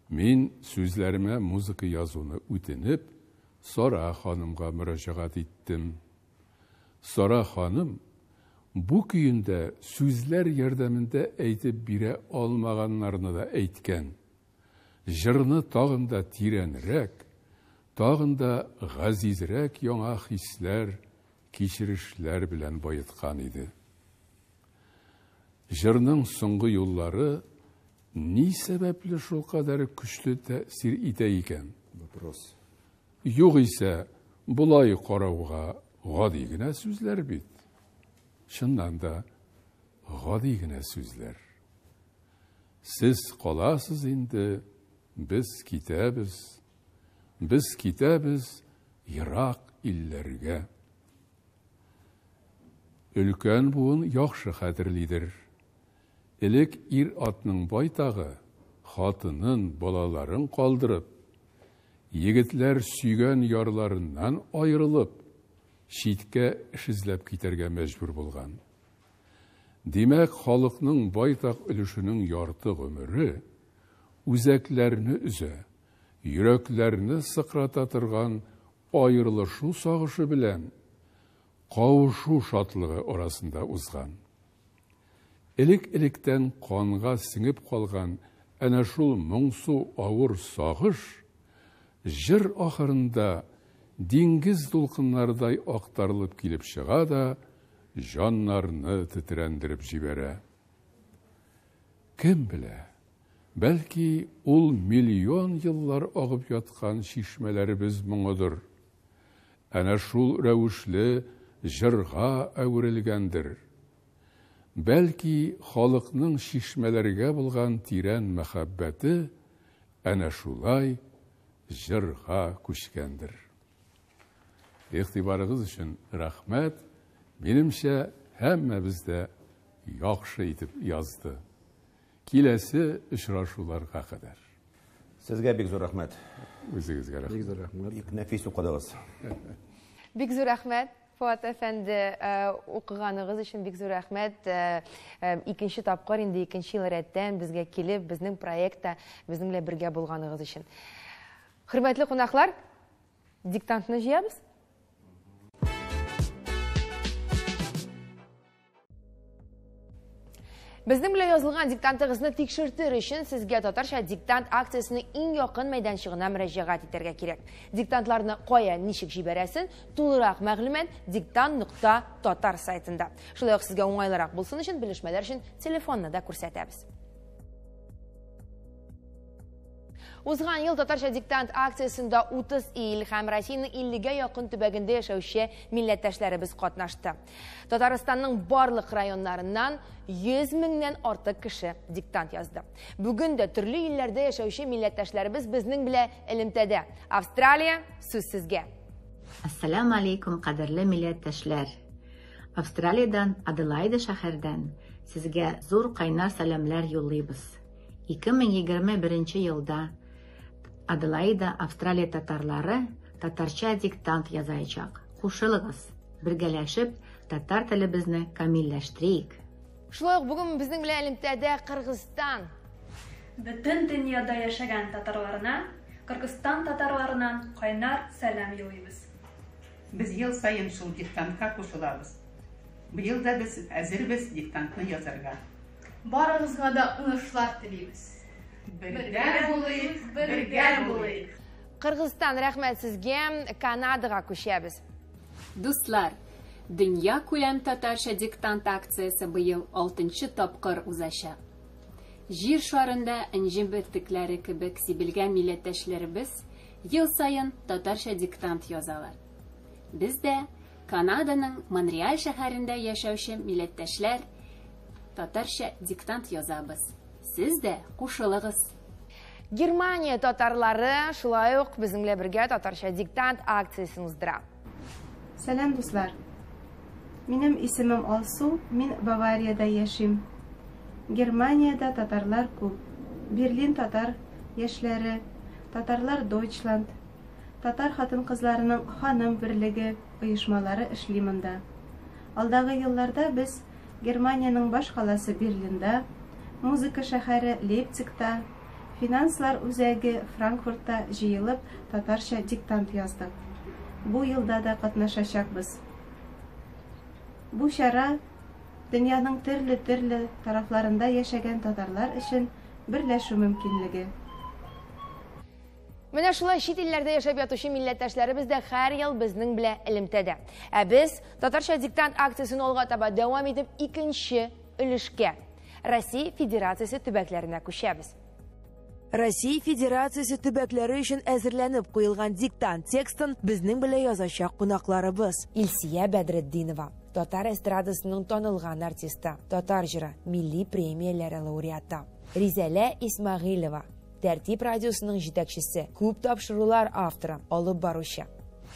Мин сүзләремә музыка язуны үтенеп, Сара ханымга мөрәҗәгать иттем. Сара ханым бу көендә сүзләр ярдәмендә әйтеп бирә алмаганнарны да әйткән. Җырны тагын да тирәнрәк, тагын да газизрәк яңа хисләр, кичерешләр белән баеткан иде. Җырның соңгы юллары ни сәбәпле шулкадәр көчле тәэсир итә икән? Вопрос. Югыйсә, болай карауга гади генә сүзләр бит. Чыннан да, гади генә сүзләр. Сез каласыз инде, без китәбез. Без китәбез ерак илләргә. Өлкән буын яхшы хәтерлидер. Элек ир-атның байтагы хатынын, балаларын калдырып, егетләр сөйгән ярларыннан аерылып, читкә эш эзләп китәргә мәҗбүр булган. Димәк, халыкның байтак өлешенең ярты гомере үзәкләрне өзә, йөрәкләрне сыкрата торган аерылышу сагышы белән кавышу шатлыгы арасында узган. Элек-электән канга сеңеп калган әнә шул моңсу авыр сагыш җыр ахырында диңгез дулкыннарыдай актарылып килеп чыга да җаннарны тетрәндереп җибәрә. Кем белә, бәлки ул миллион еллар агып яткан чишмәләребез моңыдыр. Әнә шул рәвешле җырга әверелгәндер. Бәлки халыкның чишмәләргә булган тирән мәхәббәте әнә шулай җырга күчкәндер. Игътибарыгыз өчен рәхмәт. Минемчә, һәммәбез дә яхшы итеп язды. Киләсе очрашуларга кадәр. Сезгә бик зур рәхмәт. Үзегезгә рәхмәт. Бик зур рәхмәт. Бик нәфис укыдыгыз. Бик зур рәхмәт. Фуат әфәнде, укыганыгыз өчен бик зур рәхмәт. Икенче тапкыр инде икенче ел рәттән безгә килеп, безнең проектта безнең белән бергә булганыгыз өчен. Хөрмәтле кунаклар, диктантны җыябыз. Безнең белән язылган диктантыгызны тикшертер өчен сезгә татарча диктант акциясенең иң якын мәйданчыгына мөрәҗәгать итәргә кирәк. Диктантларны кая, ничек җибәрәсен, тулырак мәгълүмат диктант нокта татар сайтында. Шулай ук сезгә уңайлырак булсын өчен белешмәләр өчен телефонны да күрсәтәбез. Узган ел Татарча диктант акциясендә 30 ил һәм Россиянең 50-гә якын төбәгендә яшәүче милләттәшләребез катнашты. Татарстанның барлык районнарыннан 100 меңнән артык кеше диктант язды. Бүген дә төрле илләрдә яшәүче милләттәшләребез безнең белән элемтәдә. Австралия, сүз сезгә. Ассаламу алейкум, кадерле милләттәшләр. Австралиядән, Аделаида шәһәрдән сезгә зур кайнар сәламләр юллыйбыз. 2021 елда Аделаида Австралия татарлары татарча диктант язаячак. Кушылыгыз, бергәләшеп татар телебезне камилләштерик. Шулай ук бүген безнең белән элемтәдә Кыргызстан. Бөтен дөньяда яшәгән татарларына, Кыргызстан татарларыннан кайнар сәлам юллыйбыз. Без ел саен шул диктантка кушылабыз. Быел да без әзербез диктантны язарга. Барыгызга да уңышлар телибез. Бергә булыйк, бергә булыйк. Кыргызстан, рәхмәт сезгә. Канадага күчәбез. Дуслар, дөнья күләм татарча диктант акциясе быел 6нчы тапкыр узачак. Җир шарында энҗе бөртекләре кебек сибелгән милләттәшләребез ел саен татарча диктант язалар. Без дә Канаданың Монреаль шәһәрендә яшәүче милләттәшләр татарча диктант язабыз. Сез дә кушылыгыз. Германия татарлары шулай ук безнең белән бергә татарча диктант акциясен уздыра. Сәлам, дуслар. Минем исемем Алсу, мин Бавариядә яшим. Германиядә татарлар күп. Берлин татар яшьләре, татарлар Дойчланд, татар хатын-кызларының Ханым берлеге оешмалары эшли монда. Алдагы елларда без Германиянең баш каласы Берлинда, музыка шәһәре Лейпцигта, финанслар үзәге Франкфуртта җыелып татарча диктант яздык. Бу елда да катнашачакбыз. Бу чара дөньяның төрле-төрле тарафларында яшәгән татарлар өчен берләшү мөмкинлеге. Менә шулай чит илләрдә яшәп ятучы милләттәшләребез дә һәр ел безнең белән элемтәдә. Ә без татарча диктант акциясен алга таба дәвам итеп икенче өлешкә Россия Федерациясе төбәкләренә күчәбез. Россия Федерациясе төбәкләре өчен әзерләнеп куелган диктант текстын безнең белән язачак кунакларыбыз. Илсия Бәдретдинова, татар эстрадасының танылган артисты, татар җыры, милли премияләре лауреаты. Ризәлә Исмәгыйлева, Тәртип радиосының җитәкчесе, күп тапшырулар авторы, алып баручы.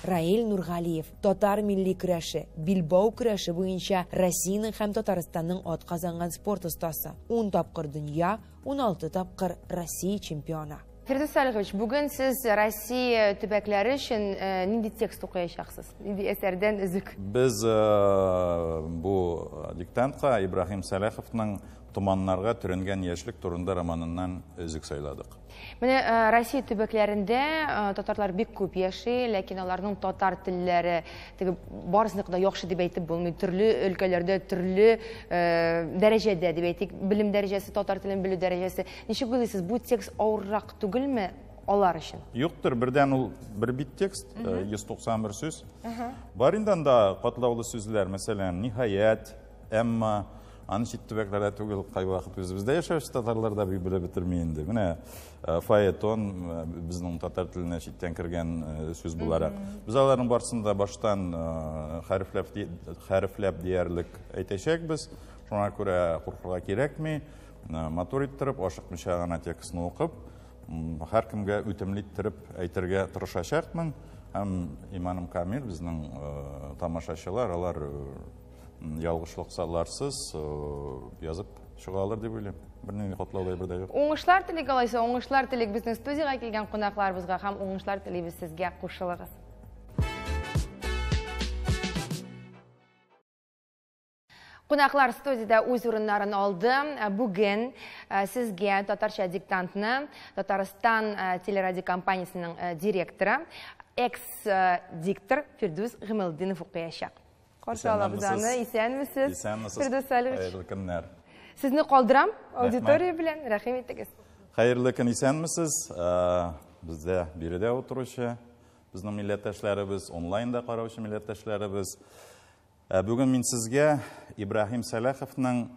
Раил Нургалиев, татар милли көрәше, билбау көрәше буенча Россиянең һәм Татарстанның атказанган спорт остасы, 10 тапкыр дөнья, 16 тапкыр Россия чемпионы. Фирдүс Салихович, бүген сез Россия төбәкләре өчен нинди текст укыячаксыз? Нинди әсәрдән өзек? Без бу диктантка Ибраһим Сәлаховның Томаннарга төренгән яшьлек турында романыннан өзек сайладык. Менә Россия төбәкләрендә татарлар бик күп яши, ләкин аларның татар телләре теге барысыныкы да яхшы дип әйтеп булмый. Төрле өлкәләрдә, төрле дәрәҗәдә дип әйтик, белем дәрәҗәсе, татар телен белү дәрәҗәсе. Ничек уйлыйсыз, бу текст авыррак түгелме алар өчен? Юктыр, бердән ул бер бит текст, 191 сүз. Бар инде анда катлаулы сүзләр, мәсәлән, ниһаять, әмма аны чит төбәкләрдә түгел, кайвакыт үзебездә яшәүче татарлар да бик белеп бетерми инде. Менә фаэтон безнең татар теленә читтән кергән сүз буларак. Без аларның барысын да баштан хәрефләп диярлек әйтәчәкбез. Шуңа күрә куркырга кирәкми. Матур иттереп, ашыкмыйча гына текстны укып, һәркемгә үтемле иттереп әйтергә тырышачакмын. Һәм иманым камил, безнең тамашачылар, алар ялгышлыксаларсыз язып чыга алыр дип уйлыйм. Бернинди катлаулы әйбер дә юк. Уңышлар телик алайса, уңышлар телик безнең студиягә килгән кунакларыбызга һәм уңышлар телибез сезгә, кушылыгыз. Кунаклар студиядә үз урыннарын алды. Бүген сезгә татарча диктантны Татарстан телерадиокомпаниясенең директоры, экс-диктор Фирдүс Гыймалтдинов укыячак. Каршы алабыз аны. Исәнмесез. Исәнмесез. Фирдүс Салихович. Хәерле көннәр. Сезне калдырам аудитория белән. Рәхим итегез. Хәерле көн, исәнмесез. Бездә биредә утыручы безнең милләттәшләребез, онлайнда караучы милләттәшләребез. Бүген мин сезгә Ибраһим Сәлаховның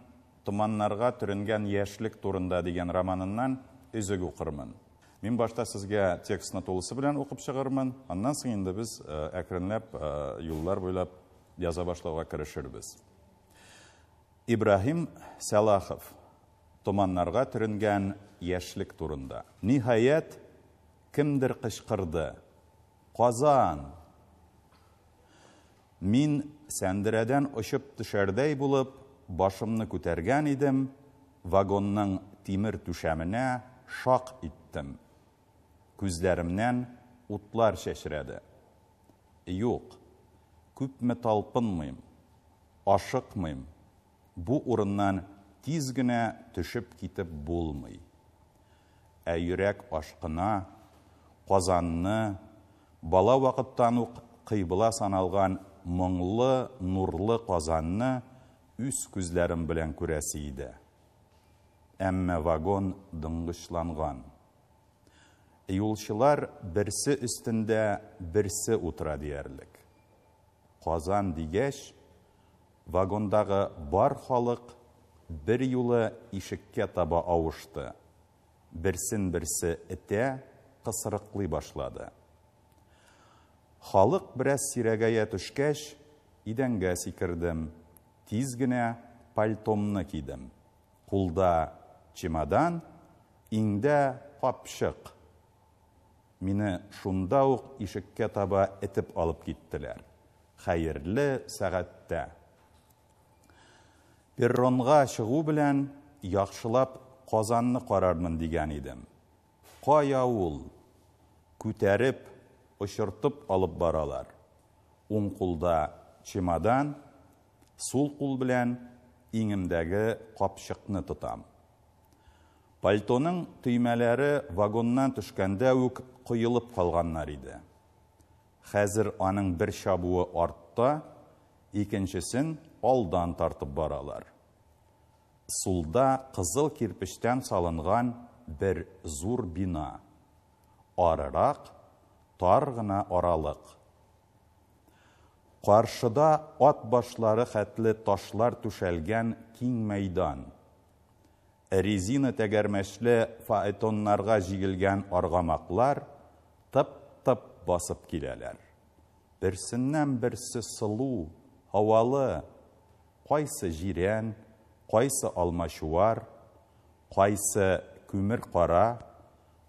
Томаннарга төренгән яшьлек турында дигән романыннан өзек укырмын. Мин башта сезгә текстны тулысы белән укып чыгармын, аннан соң инде без әкренләп юллар буйлап яза башлауга керешербез. Ибраһим Сәлахов. Томаннарга төренгән яшьлек турында. Ниһаять, кемдер кычкырды. Казан! Мин, сәндерәдән очып төшәрдәй булып, башымны күтәргән идем, вагонның тимер түшәменә шак иттем. Күзләремнән утлар чәчрәде. Юк, күпме талпынмыйм, ашыкмыйм, бу урыннан тиз генә төшеп китеп булмый. Ә йөрәк ашкына, Казанны, бала вакыттан ук кыйбла саналган моңлы, нурлы Казанны үз күзләрем белән күрәсе иде. Әмма вагон дыңгычланган. Юлчылар берсе өстендә берсе утыра диярлек. Казан дигәч, вагондагы бар халык берьюлы ишеккә таба авышты, берсен-берсе этә, кысрыклый башлады. Халык бераз сирәгәя төшкәч, идәнгә сикердем, тиз генә пальтомны кидем. Кулда чемодан, иңдә капчык. Мине шунда ук ишеккә таба этеп алып киттеләр. Хәерле сәгатьтә. Перронга чыгу белән яхшылап Казанны карармын дигән идем. Кая ул? Күтәреп, очыртып алып баралар. Уң кулда чемодан, сул кул белән иңемдәге капчыкны тотам. Пальтоның төймәләре вагоннан төшкәндә үк коелып калганнар иде. Хәзер аның бер чабуы артта, икенчесен алдан тартып баралар. Сулда кызыл кирпечтән салынган бер зур бина. Арырак тар гына аралык. Каршыда ат башлары хәтле ташлар түшәлгән киң мәйдан. Резина тәгәрмәчле фаэтоннарга җигелгән аргамаклар тып-тып басып киләләр. Берсеннән-берсе сылу, һавалы, кайсы җирән, кайсы алмачуар, кайсы күмер кара,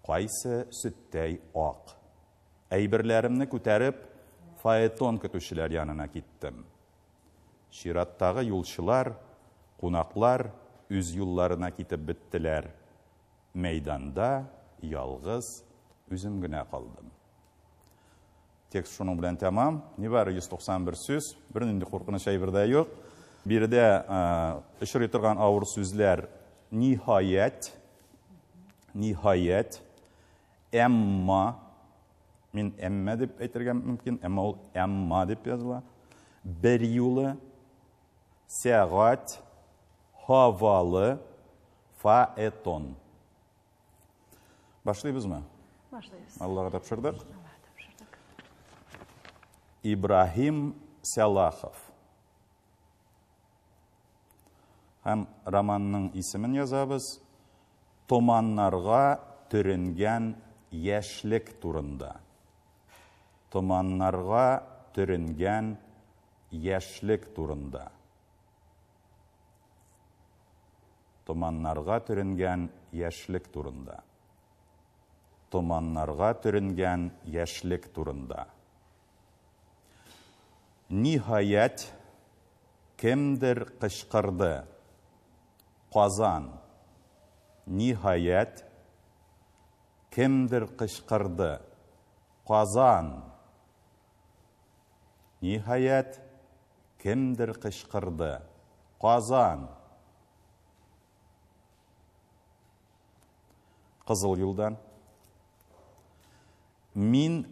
кайсы сөттәй ак. Әйберләремне күтәреп, фаэтон көтүчеләр янына киттем. Чираттагы юлчылар, кунаклар үз юлларына китеп беттеләр. Мәйданда ялгыз үзем генә калдым. Текст шуның белән тәмам. Нибары 191 сүз, бернинди куркыныч әйбер дә юк. Биредә очрый торган авыр сүзләр ниһаять, ниһаять, әмма, мин әмма дип әйтергә мөмкин, әмма ул әмма дип языла. Берьюлы, сәгать, һавалы, фаэтон. Башлыйбызмы? Башлыйбыз. Аллага тапшырдык. Аллага тапшырдык. Ибраһим Сәлахов. Һәм романның исемен язабыз. Томаннарга төренгән яшьлек турында. Томаннарга төренгән яшьлек турында. Томаннарга төренгән яшьлек турында. Томаннарга төренгән яшьлек турында. Ниһаять, кемдер кычкырды. Казан. Ниһаять, кемдер кычкырды. Казан. Ниһаять, кемдер кычкырды. Казан. Кызыл юлдан. Мин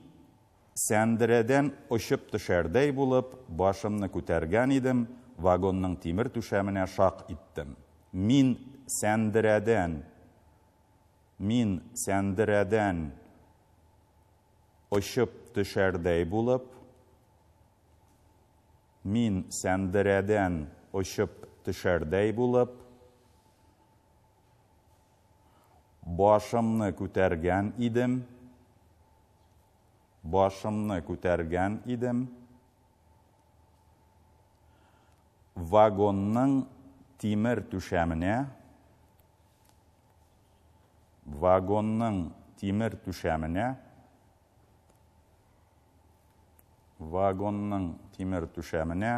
сәндерәдән очып төшәрдәй булып, башымны күтәргән идем, вагонның тимер түшәменә шак иттем. Мин сәндерәдән, мин сәндерәдән очып төшәрдәй булып, мин сәндерәдән очып төшәрдәй булып, Башымны күтәргән идем. Башымны күтәргән идем. Вагонның тимер түшәменә Вагонның тимер түшәменә Вагонның тимер түшәменә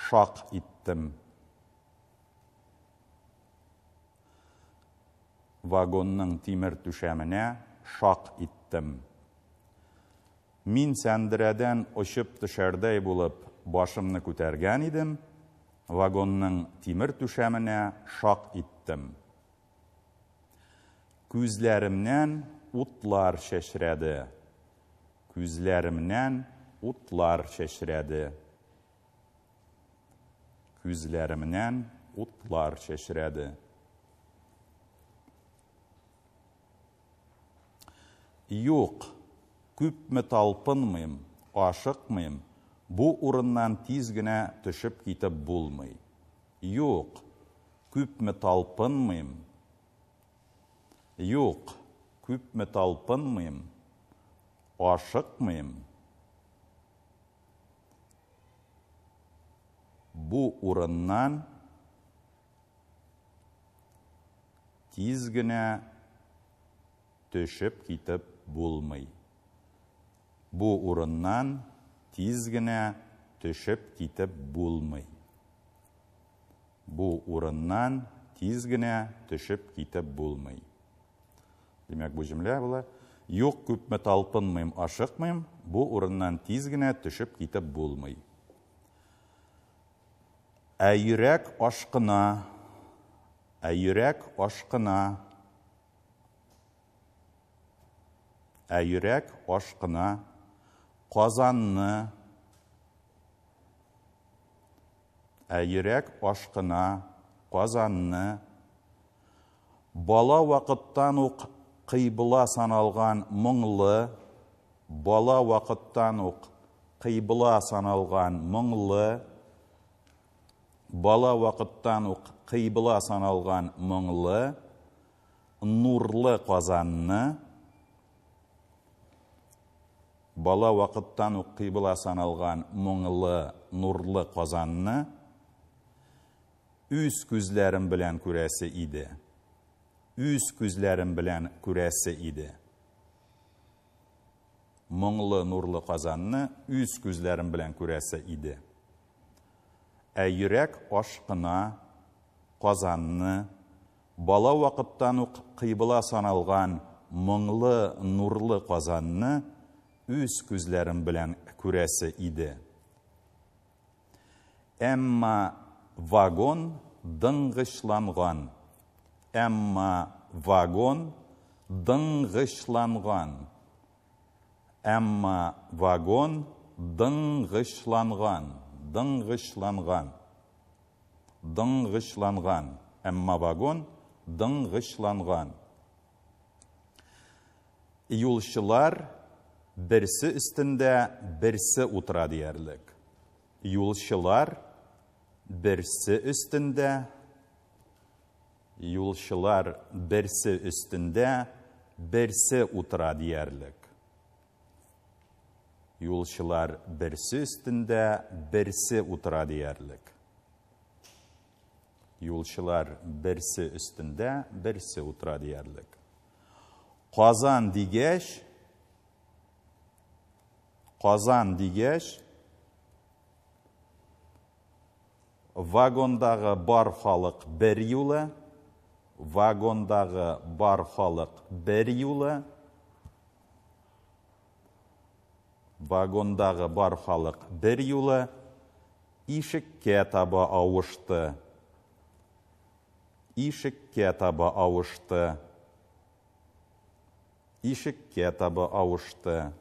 шак иттем. Вагонның тимер түшәменә шак иттем. Мин сәндерәдән очып төшәрдәй булып башымны күтәргән идем, вагонның тимер түшәменә шак иттем. Күзләремнән утлар чәчрәде. Күзләремнән утлар чәчрәде. Күзләремнән утлар чәчрәде. Юк, күпме талпынмыйм, ашыкмыйм, бу урыннан тиз генә төшеп китеп булмый. Юк, күпме талпынмыйм, юк, күпме талпынмыйм, ашыкмыйм, бу урыннан тиз генә төшеп китеп булмый. Бу урыннан тиз генә төшеп китеп булмый. Бу урыннан тиз генә төшеп китеп булмый. Димәк, бу җөмлә була. Юк, күпме талпынмыйм, ашыкмыйм, бу урыннан тиз генә төшеп китеп булмый. Ә йөрәк ашкына, ә йөрәк ашкына. Ә йөрәк ашкына. Казанны, ә йөрәк ашкына, Казанны. Бала вакыттан ук кыйбла саналган моңлы, бала вакыттан ук кыйбла саналган моңлы, бала вакыттан ук кыйбла саналган моңлы, нурлы Казанны, бала вакыттан ук кыйбла саналган моңлы, нурлы Казанны үз күзләрем белән күрәсе иде. Үз күзләрем белән күрәсе иде. Моңлы, нурлы Казанны үз күзләрем белән күрәсе иде. Ә йөрәк ашкына Казанны, бала вакыттан ук кыйбла саналган моңлы, нурлы Казанны үз күзләрем белән күрәсе иде. Әмма вагон дыңгычланган. Әмма вагон дыңгычланган. Әмма вагон дыңгычланган. Дыңгычланган. Дыңгычланган. Әмма вагон дыңгычланган. Юлчылар берсе өстендә берсе утыра диярлек. Юлчылар берсе өстендә, юлчылар берсе өстендә берсе утыра диярлек. Юлчылар берсе өстендә берсе утыра диярлек. Юлчылар берсе өстендә берсе утыра диярлек. Казан дигәч, Казан дигәч, вагондагы бар халык бер юлы, вагондагы бар халык бер юлы, вагондагы бар халык бер юлы ишеккә таба авышты. Ишеккә таба авышты. Ишеккә таба авышты.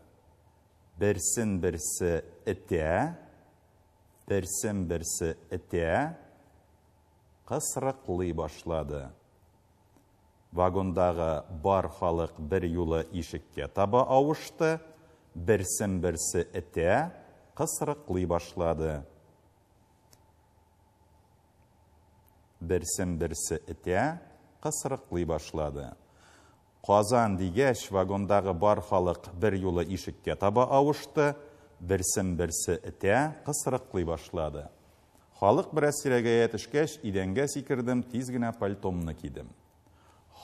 Берсен берсе этә, берсен берсе этә, кысрыклый башлады. Вагондагы бар халык бер юлы ишеккә таба авышты, берсен берсе этә, кысрыклый башлады. Берсен берсе этә, кысрыклый башлады. Казан дигәч, вагондагы бар халык берьюлы ишеккә таба авышты, берсен-берсе этә, кысрыклый башлады. Халык бераз сирәгәя төшкәч, идәнгә сикердем, тиз генә пальтомны кидем.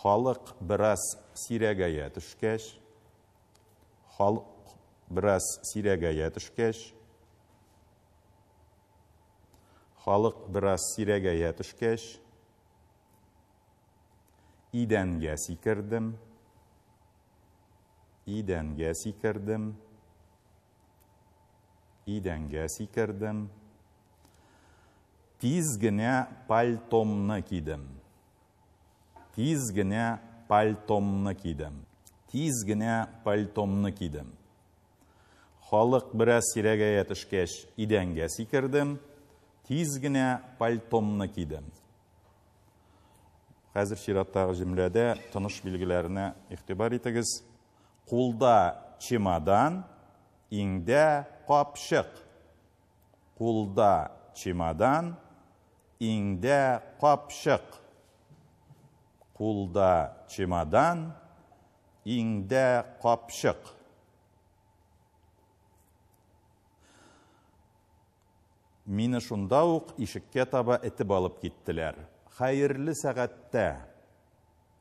Халык бераз сирәгәя төшкәч, халык бераз сирәгәя төшкәч, халык бераз сирәгәя төшкәч, Идәнгә сикердем. Идәнгә сикердем. Идәнгә сикердем. Тиз генә пальтомны кидем. Тиз генә пальтомны кидем. Тиз генә пальтомны кидем. Халык бераз сирәгәя төшкәч, идәнгә сикердем. Тиз генә пальтомны кидем. Хәзер чираттагы җөмләдә тыныш билгеләренә игътибар итегез. Кулда чемодан, иңдә капчык. Кулда чемодан, иңдә капчык. Кулда чемодан, иңдә капчык. Мине шунда ук ишеккә таба этеп алып киттеләр. Хәерле сәгатьтә!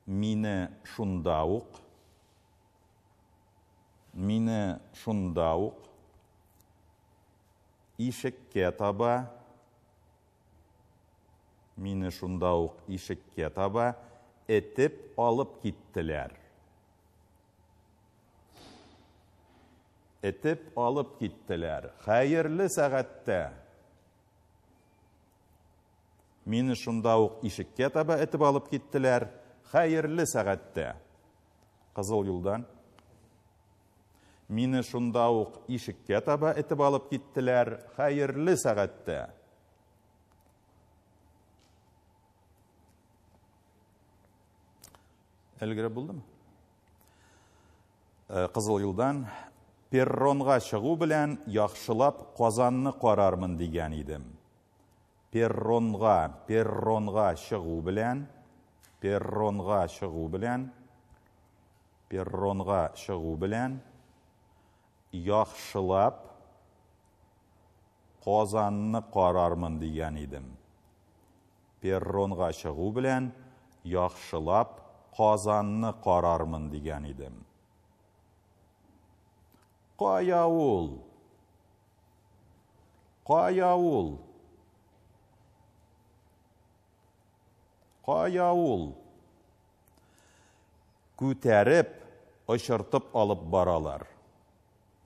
Мине шунда ук Мине шунда ук ишеккә таба Мине шунда ук ишеккә таба этеп алып киттеләр. Этеп алып киттеләр. Хәерле сәгатьтә! Мине шунда ук ишеккә таба этеп алып киттеләр. Хәерле сәгатьтә! Кызыл юлдан. Мине шунда ук ишеккә таба этеп алып киттеләр. Хәерле сәгатьтә! Өлгереп булдымы? Э, Кызыл юлдан перронга чыгу белән яхшылап Казанны карармын дигән идем. Перронга, перронга чыгу белән, перронга чыгу белән, перронга чыгу белән яхшылап Казанны карармын дигән идем. Перронга чыгу белән яхшылап Казанны карармын дигән идем. Кая ул? Кая ул? Кая ул? Күтәреп, очыртып алып баралар.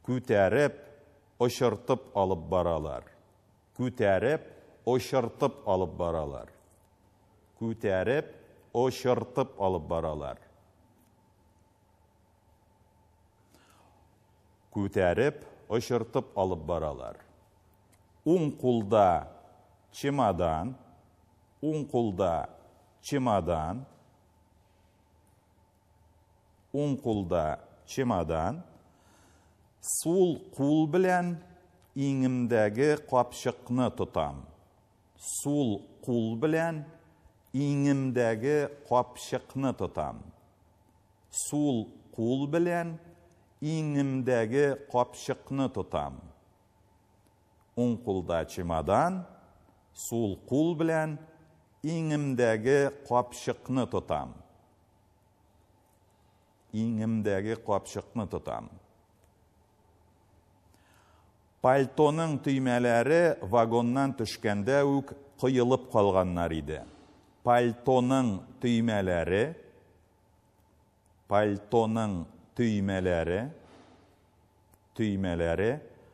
Күтәреп, очыртып алып баралар. Күтәреп, очыртып алып баралар. Күтәреп, очыртып алып баралар. Күтәреп, очыртып алып баралар. Уң кулда чемодан, уң кулда чемодан, уң кулда чемодан, сул кул белән иңемдәге капчыкны тотам. Сул кул белән иңемдәге капчыкны тотам. Сул кул белән иңемдәге капчыкны тотам. Уң кулда чемодан, сул кул белән иңемдәге капчыкны тотам. Иңемдәге капчыкны тотам. Пальтоның төймәләре вагоннан төшкәндә үк коелып калганнар иде. Пальтоның төймәләре, пальтоның төймәләре, төймәләре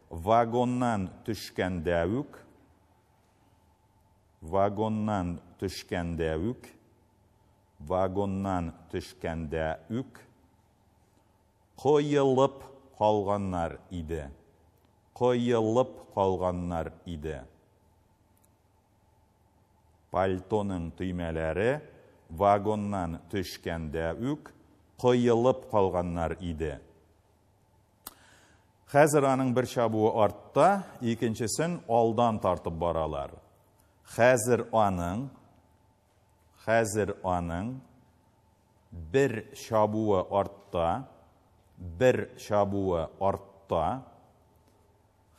вагоннан төшкәндә үк, вагоннан төшкәндә үк, вагоннан төшкәндә үк коелып калганнар иде. Коелып калганнар иде. Пальтоның төймәләре вагоннан төшкәндә үк коелып калганнар иде. Хәзер аның бер чабуы артта, икенчесен алдан тартып баралар. Хәзер аның, хәзер аның Бер чабуы артта, бер чабуы артта.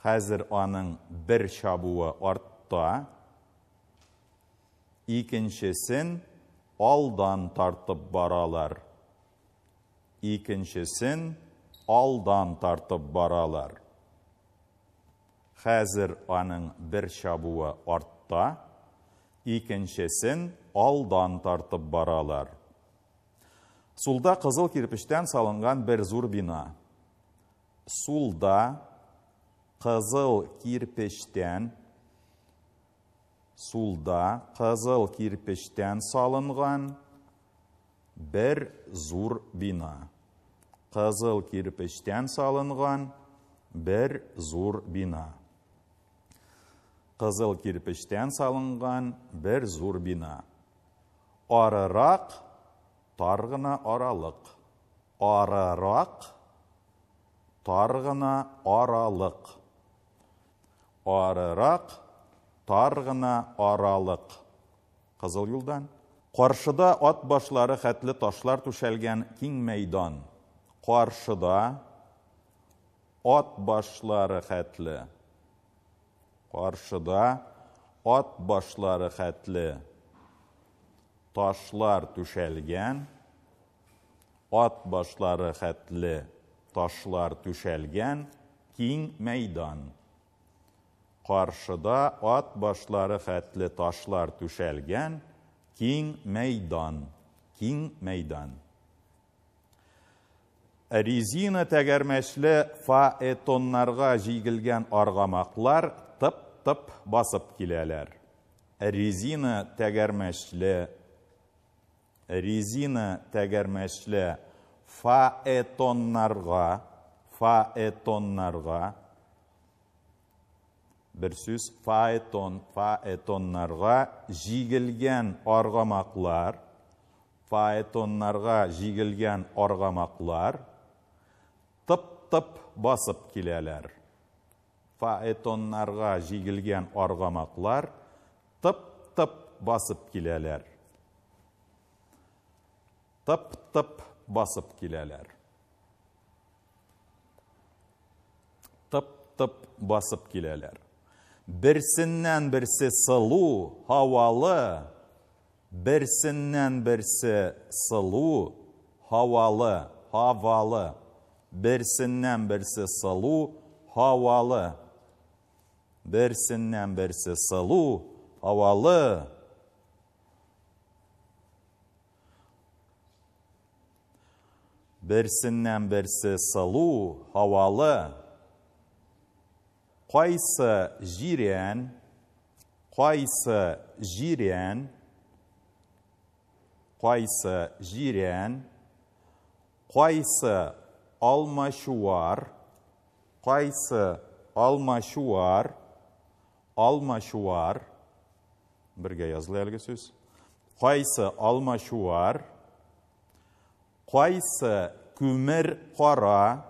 Хәзер аның бер чабуы артта. Икенчесен алдан тартып баралар. Икенчесен алдан тартып баралар. Хәзер аның бер чабуы артта, икенчесен алдан тартып баралар. Сулда кызыл кирпечтән салынган бер зур бина. Сулда кызыл кирпечтән Сулда кызыл кирпечтән салынган бер зур бина. Кызыл кирпечтән салынган бер зур бина. Кызыл кирпечтән салынган бер зур бина. Арырак тар гына аралык. Арырак тар гына аралык. Арырак тар гына аралык. Кызыл юлдан. Каршыда ат башлары хәтле ташлар түшәлгән киң мәйдан. Каршыда ат башлары хәтле. Каршыда ат башлары хәтле ташлар түшәлгән, ат башлары хәтле ташлар түшәлгән киң мәйдан. Каршыда ат башлары хәтле ташлар түшәлгән киң мәйдан, киң мәйдан. Резина тәгәрмәчле фаэтоннарга җигелгән аргамаклар тып-тып басып киләләр. Резина тәгәрмәчле резина тәгәрмәчле фаэтоннарга фаэтоннарга бер сүз фаэтон фаэтоннарга җигелгән аргамаклар фаэтоннарга җигелгән аргамаклар тып-тып басып киләләр. Фаэтоннарга җигелгән аргамаклар тып-тып басып киләләр. Тып-тып басып киләләр. Тып-тып басып киләләр. Берсеннән берсе сылу, һавалы, берсеннән берсе сылу, һавалы, һавалы. Берсеннән берсе сылу, һавалы. Берсеннән берсе сылу, һавалы. Берсеннән берсе сылу, һавалы. Кайсы җирән, кайсы җирән, кайсы җирән, кайсы алмачуар, кайсы алмачуар, алмачуар, бергә языла әлеге сүз. Кайсы алмачуар, кайсы күмер кара,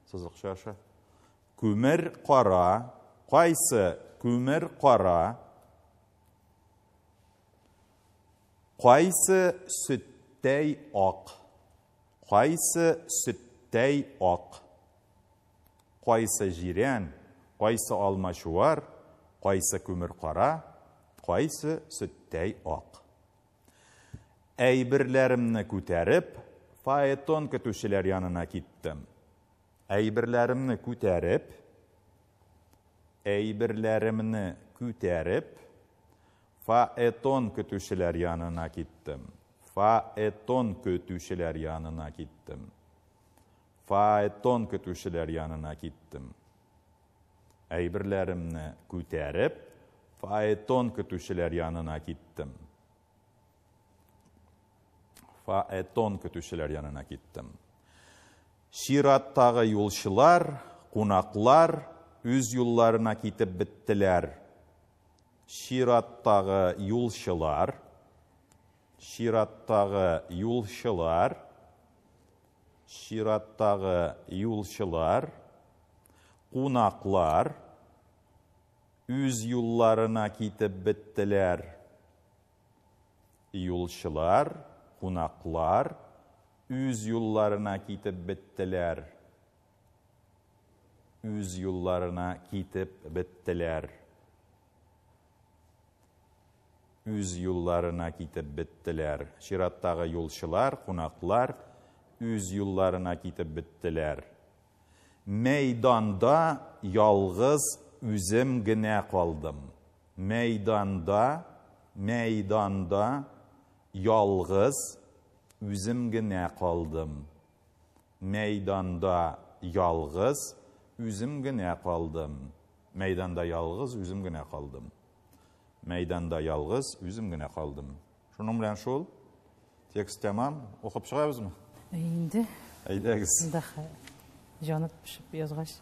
сызыкча аша, күмер кара, кайсы күмер кара, кайсы сөттәй ак, кайсы сөттәй ак, кайсы җирән, кайсы алмачуар, кайсы күмер кара, кайсы сөттәй ак. Әйберләремне күтәреп, фаэтон көтүчеләр янына киттем. Әйберләремне күтәреп, әйберләремне күтәреп, фаэтон көтүчеләр янына киттем. Фаэтон көтүчеләр янына киттем. Фаэтон көтүчеләр янына киттем. Әйберләремне күтәреп, фаэтон көтүчеләр янына киттем. Фаэтон көтүчеләр янына киттем. Чираттагы юлчылар, кунаклар үз юлларына китеп беттеләр. Чираттагы юлчылар, чираттагы юлчылар, чираттагы юлчылар, кунаклар үз юлларына китеп беттеләр. Юлчылар, кунаклар үз юлларына китеп беттеләр. Үз юлларына китеп беттеләр. Үз юлларына китеп беттеләр. Чираттагы юлчылар, кунаклар үз юлларына китеп беттеләр. Мәйданда ялгыз үзем генә калдым. Мәйданда, мәйданда ялгыз үзем генә калдым. Мәйданда ялгыз үзем генә калдым. Мәйданда ялгыз үзем генә калдым. Мәйданда ялгыз үзем генә калдым. Шуның белән шул. Текст тәмам. Укып чыгабызмы? Инде. Әйдәгез. Җанып пешеп язгач.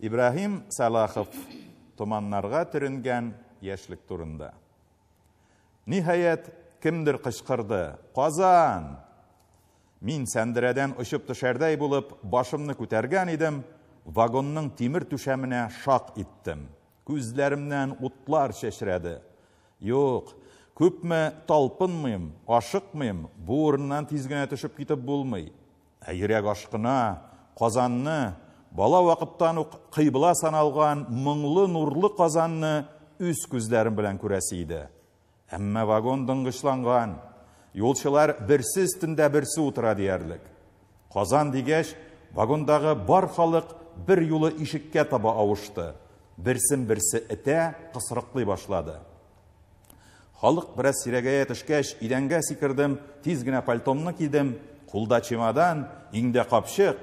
Ибраһим Салахов томаннарга төренгән яшьлек турында. Ниһаять, кемдер кычкырды. Казан! Мин сәндерәдән очып төшәрдәй булып, башымны күтәргән идем, вагонның тимер түшәменә шак иттем. Күзләремнән утлар чәчрәде. Юк, күпме талпынмыйм, ашыкмыйм, бу урыннан тиз генә төшеп китеп булмый. Ә йөрәк ашкына, Казанны, бала вакыттан ук кыйбла саналган моңлы нурлы Казанны үз күзләрем белән күрәсе иде. Әмма вагон дыңгычланган, юлчылар берсе өстендә берсе утыра диярлек. Казан дигәч, вагондагы бар халык бер юлы ишеккә таба авышты. Берсен берсе этә, кысрыклый башлады. Халык бераз сирәгәя төшкәч, идәнгә сикердем, тиз генә пальтомны кидем, кулда чемодан, иңдә капчык.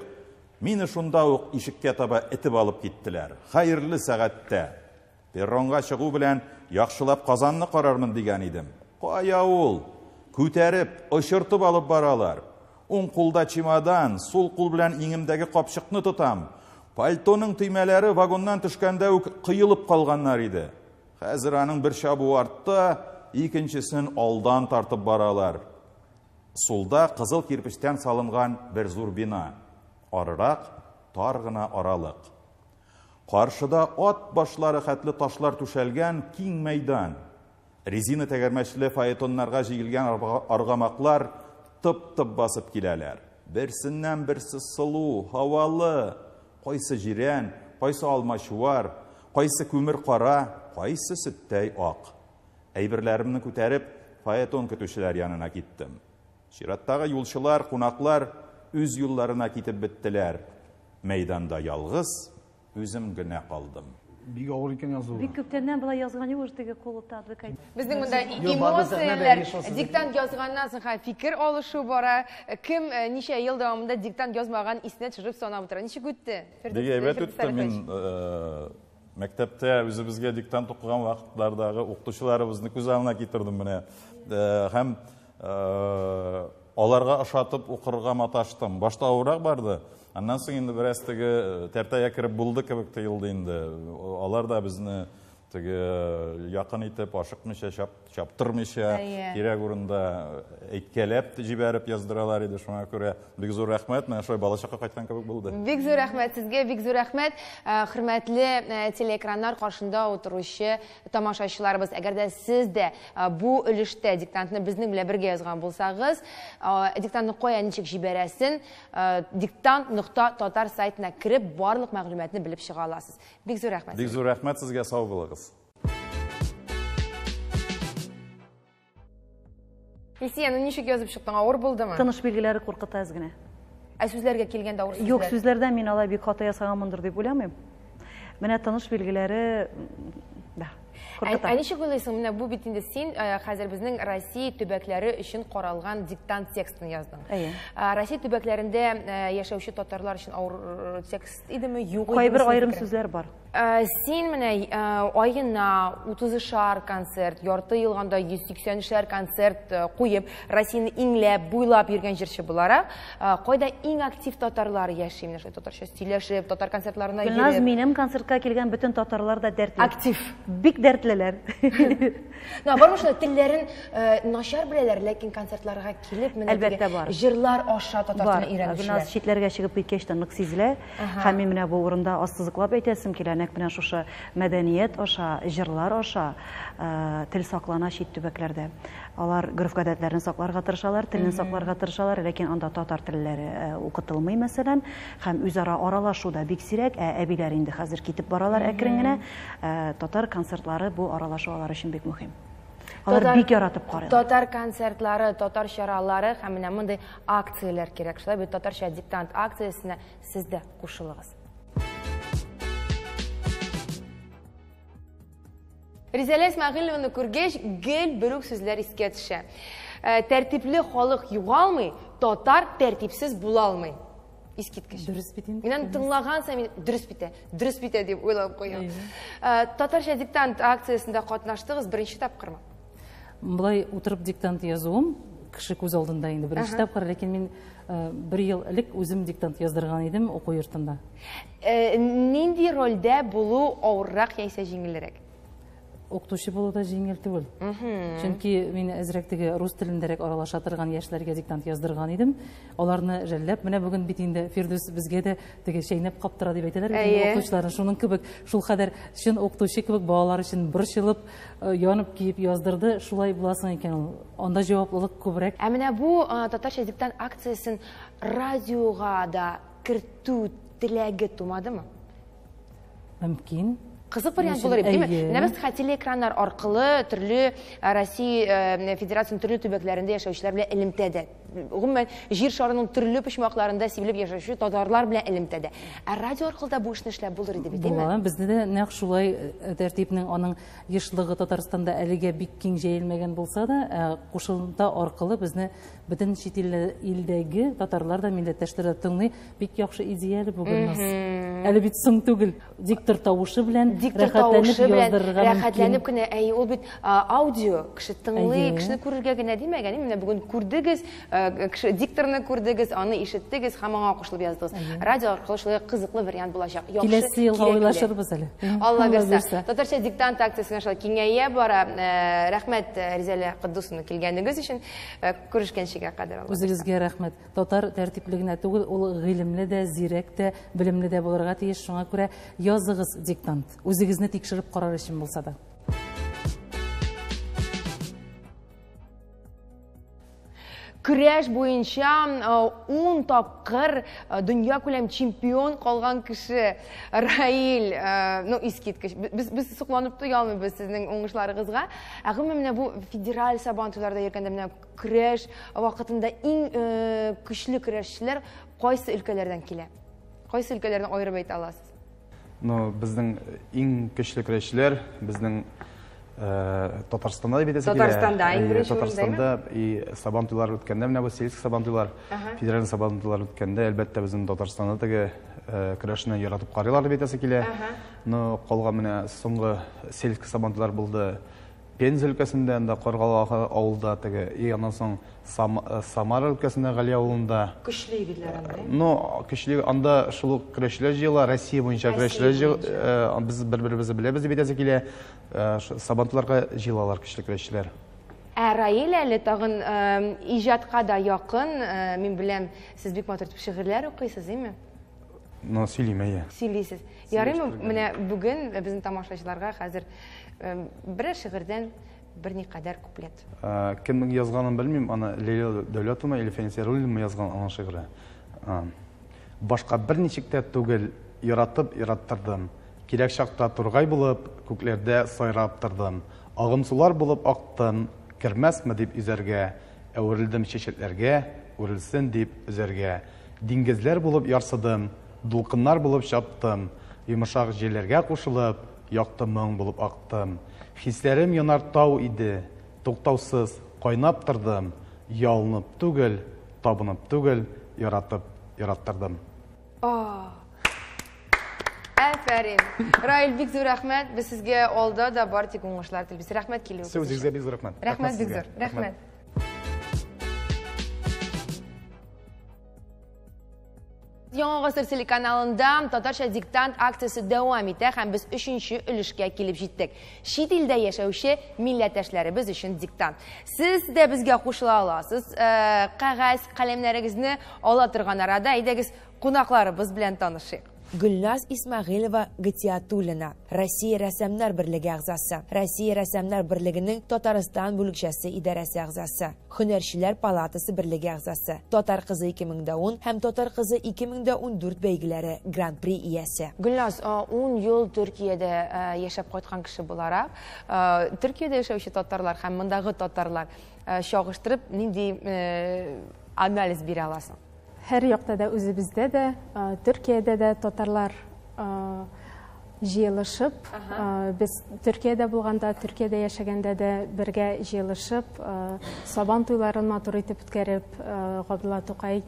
Мине шунда ук ишеккә таба этеп алып киттеләр. Хәерле сәгатьтә. Перронга чыгу белән яхшылап Казанны карармын дигән идем. Кая ул? Күтәреп, очыртып алып баралар. Уң кулда чемодан, сул кул белән иңемдәге капчыкны тотам. Пальтоның төймәләре вагоннан төшкәндә үк коелып калганнар иде. Хәзер аның бер чабуы артта, икенчесен алдан тартып баралар. Сулда кызыл кирпечтән салынган бер зур бина. Арырак тар гына аралык. Каршыда ат башлары хәтле ташлар түшәлгән киң мәйдан. Резина тәгәрмәчле фаэтоннарга җигелгән аргамаклар тып-тып басып киләләр. Берсеннән берсе сылу, һавалы, кайсы җирән, кайсы алмачуар, кайсы күмер кара, кайсы сөттәй ак. Әйберләремне күтәреп, фаэтон көтүчеләр янына киттем. Чираттагы юлчылар, кунаклар үз юлларына китеп беттеләр. Мәйданда ялгыз үзем генә калдым. Бик авыр икән язуы. Бик күптәннән болай язган юк, теге кулы отвыкать. Безнең монда эмоцияләр, диктант язганнан соң һәм фикер алышу бара. Кем ничә ел дәвамында диктант язмаган исенә төшереп санап утыра. Ничек үтте? Бик әйбәт үтте. Мин мәктәптә үзебезгә диктант укыган вакытлардагы укытучыларыбызны күз алдына китердем менә. Һәм аларга ошатып укырга маташтым. Башта авыррак барды. Аннан соң инде бераз теге тәртәгә кереп булды кебек тоелды инде. Алар да безне теге якын итеп, ашыкмыйча, чаптырмыйча, кирәк урында әйткәләп җибәреп яздыралар иде. Шуңа күрә бик зур рәхмәт. Менә шулай балачакка кайткан кебек булды. Бик зур рәхмәт сезгә, бик зур рәхмәт. Хөрмәтле телеэкраннар каршында утыручы тамашачыларыбыз, әгәр дә сез дә бу өлештә диктантны безнең белән бергә язган булсагыз, диктантны кая ничек җибәрәсен, диктант нокта татар сайтына кереп барлык мәгълүматны белеп чыга аласыз. Бик зур рәхмәт. Бик зур рәхмәт сезгә, сау булыгыз. Илсөя, ну ничек язып чыктың, авыр булдымы? Тыныш билгеләре куркыта әз генә. Ә сүзләргә килгәндә авыр сүзләр? Юк, сүзләрдә мин алай бик хата ясаганмындыр дип уйламыйм. Менә тыныш билгеләре, да, куркыта. Ә ничек уйлыйсың, менә бу бит инде син хәзер безнең Россия төбәкләре өчен каралган диктант текстын яздың. Әйе. Россия төбәкләрендә яшәүче татарлар өчен авыр текст идеме, юк идеме? Кайбер Синең аерым фикерең? сүзләр бар. Син менә аена утызышар концерт, ярты елганда йөз сиксәнешәр концерт куеп, Россияне иңләп, буйлап йөргән җырчы буларак, кайда иң актив татарлар яши, менә шулай татарча сөйләшеп, татар концертларына Гөлназ, йөреп? минем концертка килгән бөтен татарлар да дәртле. Актив. Бик дәртле. дәртлеләр. Ну, бармы шулай телләрен э, начар беләләр, ләкин концертларга килеп, менә Әлбәттә, бар. Җырлар аша татар телен өйрәнүчеләр. Гөлназ читләргә чыгып киткәч тә нык сизелә. Һәм мин менә бу урында ассызыклап әйтәсем килә, нәкъ менә шушы мәдәният аша, җырлар аша э, тел саклана чит төбәкләрдә. Алар гореф-гадәтләрне сакларга тырышалар, телне сакларга тырышалар, ләкин анда татар телләре э, укытылмый, мәсәлән, һәм үзара аралашу да бик сирәк, ә әбиләр инде хәзер китеп баралар әкрен генә. Э, татар концертлары бу аралашу алар өчен бик мөһим. Алар татар, бик яратып карыйлар. Татар концертлары, татар чаралары һәм менә мондый акцияләр кирәк. Шулай бит татарча диктант акциясенә сез дә кушылыгыз. Ризәлә Исмәгыйлеваны күргәч, гел бер үк сүзләр искә төшә. Э, тәртипле халык югалмый, татар тәртипсез була алмый. Искиткеч. Дөрес бит инде. Мин аны тыңлаган саен мин дөрес бит, дөрес бит дип уйлап куям. Э, татарча диктант акциясендә катнаштыгыз беренче тапкырмы? Болай утырып диктант язуым кеше күз алдында инде беренче тапкыр, ләкин мин э, бер ел элек үзем диктант яздырган идем уку йортында. Нинди рольдә булу авыррак яисә җиңелрәк? Укытучы булу да җиңел түгел. Чөнки мин әзрәк теге рус телендәрәк аралаша торган яшьләргә диктант яздырган идем. Аларны жәлләп, менә бүген бит инде Фирдүс безгә дә теге чәйнәп каптыра дип әйтәләр бит инде укытучыларны. Шуның кебек, шул кадәр чын укытучы кебек балалар өчен борчылып, э, янып киеп яздырды. Шулай буласың икән ул. Анда җаваплылык күбрәк. Ә менә бу э, татарча диктант акциясен радиога да кертү теләге тумадымы? Мөмкин. Кызык вариант булыр иде, димме? Менә без хәтта телеэкраннар аркылы төрле э, Россия э, Федерациясенең төрле төбәкләрендә яшәүчеләр белән элемтәдә. Гомумән, җир шарының төрле почмакларында сибелеп яшәүче татарлар белән элемтәдә. Ә радио аркылы да бу эшне эшләп булыр иде бит, димме? Була. Бездә дә нәкъ шулай э, тәртипнең аның ешлыгы Татарстанда әлегә бик киң җәелмәгән булса да, кушылта аркылы безне Бөтен чит илдәге татарлар да, милләттәшләр дә тыңлый. Бик яхшы идея әле бу, Гөлназ. Әле бит соң түгел. Диктор тавышы белән Диктор тавышы белән рәхәтләнеп кенә, әй, ул бит аудио, кеше тыңлый, кешене күрергә генә димәгән, менә бүген күрдегез, кеше дикторны күрдегез, аны ишеттегез һәм аңа кушылып яздыгыз. Радио аркылы шулай кызыклы вариант булачак. Киләсе елга уйлашырбыз әле. Алла бирсә. Татарча диктант акциясе шулай киңәя бара. Рәхмәт, Ризәлә Котдусовна, килгәнегез өчен. Э, күрешкәнчегә кадәр Алла. Үзегезгә рәхмәт. Татар тәртипле генә түгел, ул гыйлемле дә, зирәк тә, белемле дә булырга тиеш. Шуңа күрә языгыз диктант. Үзегезне тикшереп карар өчен булса да. Көрәш буенча 10 э, тапкыр э, дөнья күләм чемпион калган кеше Раил, ну искиткеч. Без без сокланып туя алмыйбыз сезнең уңышларыгызга. Ә гомумән менә бу федераль сабантуйларда йөргәндә менә көрәш вакытында иң э, көчле көрәшчеләр кайсы өлкәләрдән килә? Кайсы өлкәләрне аерып әйтә аласыз? Ну, безнең иң көчле көрәшчеләр безнең э, Татарстанда дип әйтәсе килә. Татарстанда иң беренче Татарстанда и сабантуйлар үткәндә, менә бу сельский сабантуйлар, федераль сабантуйлар үткәндә, әлбәттә, безнең Татарстанда теге э, көрәшне яратып карыйлар дип әйтәсе килә. Но калган менә соңгы сельский сабантуйлар булды Пенза өлкәсендә, анда Каргалы авылда теге, и аннан соң Сам, э, Самара өлкәсендә Гали авылында. Көчле егетләр анда. Э? Ну, көчле анда шул ук көрәшчеләр җыела, Россия буенча көрәшчеләр э, без бер-беребезне беләбез дип әйтәсе килә. Сабантуйларга җыелалар көчле көрәшчеләр. Ә Раил әле тагын иҗатка да якын, мин беләм, сез бик матур итеп шигырьләр укыйсыз, әйме? Ну, сөйлим, әйе. Сөйлисез. Ярыймы, менә бүген безнең тамашачыларга хәзер берәр шигырьдән берникадәр куплет. Кемнең язганын белмим, аны Ләйлә Дәүләтовна или Фәнис Яруллинмы язган аның шигыре. Башка берничек тә түгел, яратып яраттырдым. Кирәк чакта тургай булып, күкләрдә сайрап тордым. Агымсулар булып актым, кермәсме дип йөзәргә. Әверелдем чәчәкләргә, үрелсен дип өзәргә. Диңгезләр булып ярсыдым, дулкыннар булып чаптым, йомшак җилләргә кушылып, якты моң булып актым. Хисләрем янар тау иде, туктаусыз кайнап тордым, ялынып түгел, табынып түгел, яратып яраттырдым. Афәрин! Раил, бик зур рәхмәт. Без сезгә алда да бар тик уңышлар телибез. Рәхмәт килүегез өчен. Үзегезгә бик зур рәхмәт. Рәхмәт бик зур. Рәхмәт. Яңа гасыр телеканалында татарча диктант акциясе дәвам итә һәм без өченче өлешкә килеп җиттек. Чит илдә яшәүче милләттәшләребез өчен диктант. Сез дә безгә кушыла аласыз. Э, кәгазь, каләмнәрегезне ала торган арада әйдәгез кунакларыбыз белән танышыйк. Гөлназ Исмәгыйлева Гатиатуллина, Россия Рәссамнар берлеге әгъзасы, Россия Рәссамнар берлегенең Татарстан бүлекчәсе идарәсе әгъзасы, Һөнәрчеләр палатасы берлеге әгъзасы, Татар кызы 2010 һәм Татар кызы 2014 бәйгеләре Гран-при иясе. Гөлназ, ун ел Төркиядә яшәп кайткан кеше буларак, Төркиядә яшәүче татарлар һәм мондагы татарлар чагыштырып нинди анализ бирә аласың? Һәр якта да үзебездә дә, Төркиядә дә татарлар җыелышып, без Төркиядә булганда, Төркиядә яшәгәндә дә бергә җыелышып, Сабан туйларын матур итеп үткәреп, Габдулла Тукай,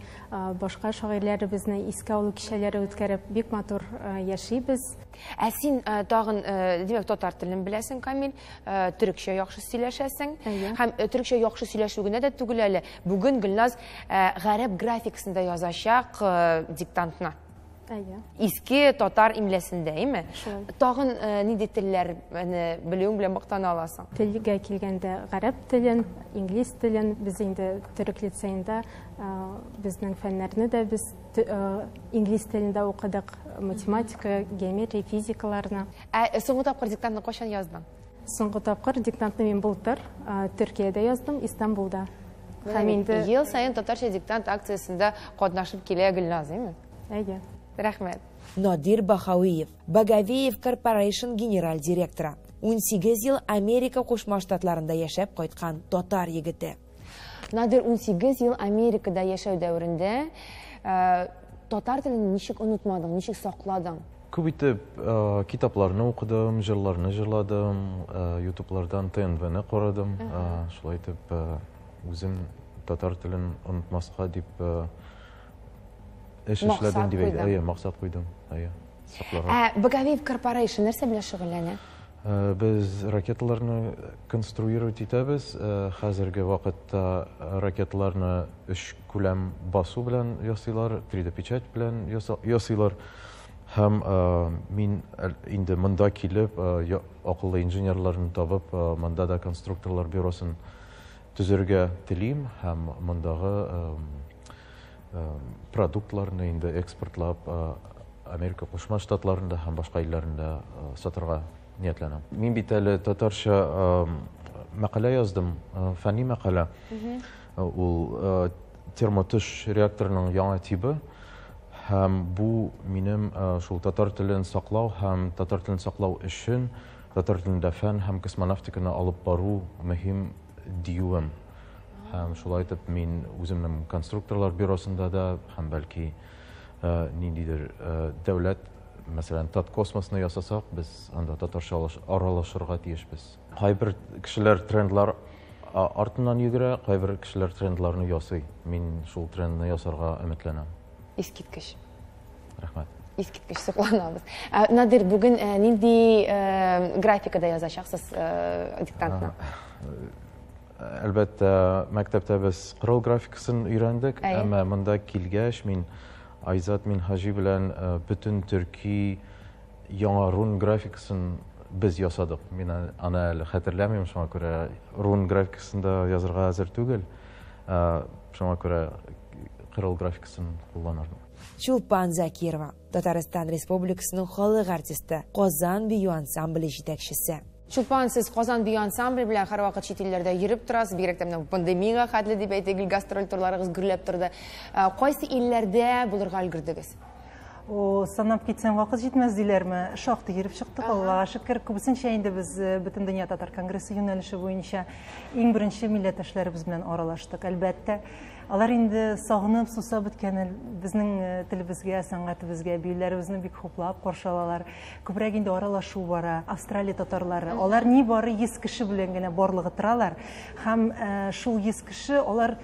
башка шагыйрьләребезне искә алу кичәләре үткәреп, бик матур яшибез. Ә син тагын, димәк, татар телен беләсең, Камил, төрекчә яхшы сөйләшәсең. Һәм төрекчә яхшы сөйләшү генә дә түгел әле. Бүген Гөлназ гарәп графикасында язачак диктантны. Әйе. Иске татар имләсендә, әйме? Шулай. Тагын нинди телләрне белүең белән мактана аласың? Телгә килгәндә гарәп телен, инглиз телен, без инде төрек лицеенда безнең фәннәрне дә без инглиз телендә укыдык, математика, геометрия, физикаларны. Ә соңгы тапкыр диктантны кайчан яздың? Соңгы тапкыр диктантны мин былтыр Төркиядә яздым, Истанбулда. Һәм инде ел саен татарча диктант акциясендә катнашып килә Гөлназ, әйме? Әйе. Рәхмәт. Надир Баһавиев, Багавиев Корпорейшн генераль директоры. 18 ел Америка Кушма Штатларында яшәп кайткан татар егете. Надир, 18 ел Америкада яшәү дәверендә татар телен ничек онытмадың, ничек сакладың? Күп итеп китапларны укыдым, җырларны җырладым, ютублардан ТНВны карадым. Шулай итеп үзем татар телен онытмаска дип эш эшләдем дип әйтә. Әйе, максат куйдым. Әйе. Сакларга. Ә Багавиев Корпорейшн нәрсә белән шөгыльләнә? Без ракеталарны конструировать итәбез. Хәзерге вакытта ракеталарны өч күләм басу белән ясыйлар, 3D печать белән ясыйлар. Һәм мин инде монда килеп, акыллы инженерларны табып, монда да конструкторлар бюросын төзергә телим һәм мондагы продуктларны инде экспортлап Америка Кушма Штатларында һәм башка илләрендә сатырга ниятләнәм. Мин бит әле татарча мәкалә яздым, фәнни мәкалә. Ул термотөш реакторының яңа тибы. Һәм бу минем шул татар телен саклау һәм татар телен саклау өчен татар телендә фән һәм космонавтиканы алып бару мөһим диюем. Һәм шулай итеп мин үземнең конструкторлар бюросында да һәм бәлки ниндидер дәүләт, мәсәлән, Таткосмосны ясасак, без анда татарча аралашырга тиешбез. Кайбер кешеләр трендлар артыннан йөгерә, кайбер кешеләр трендларны ясый. Мин шул трендны ясарга өметләнәм. Искиткеч. Рәхмәт. Искиткеч сокланабыз. Надир, бүген нинди графикада язачаксыз диктантны? Әлбәттә, мәктәптә без кырыл графикасын өйрәндек, әмма монда килгәч мин Айзат Минһаҗи белән бөтен төрки яңа рун графикасын без ясадык. Мин аны әле хәтерләмим, шуңа күрә рун графикасын да язырга әзер түгел. Шуңа күрә кырыл графикасын кулланырмын. Чулпан Закирова, Татарстан Республикасының халык артисты, Казан бию ансамбле җитәкчесе. Чулпан, сез Казан бию ансамбле белән һәрвакыт чит илләрдә йөреп торасыз, бигрәк тә менә пандемиягә хәтле дип әйтик, гастроль турларыгыз гөрләп торды. Кайсы илләрдә булырга өлгердегез? О, санап китсәң вакыт җитмәс диләрме? Шактый йөреп чыктык, Аллага шөкер. Күбесенчә инде без Бөтендөнья татар конгрессы юнәлеше буенча иң беренче милләттәшләребез белән аралаштык, әлбәттә. Алар инде сагынып, сусап беткән безнең телебезгә, сәнгатебезгә, биюләребезне бик хуплап каршы алалар. Күбрәк инде аралашу бара. Австралия татарлары, алар нибары 100 кеше белән генә барлыгы торалар. Һәм шул 100 кеше, алар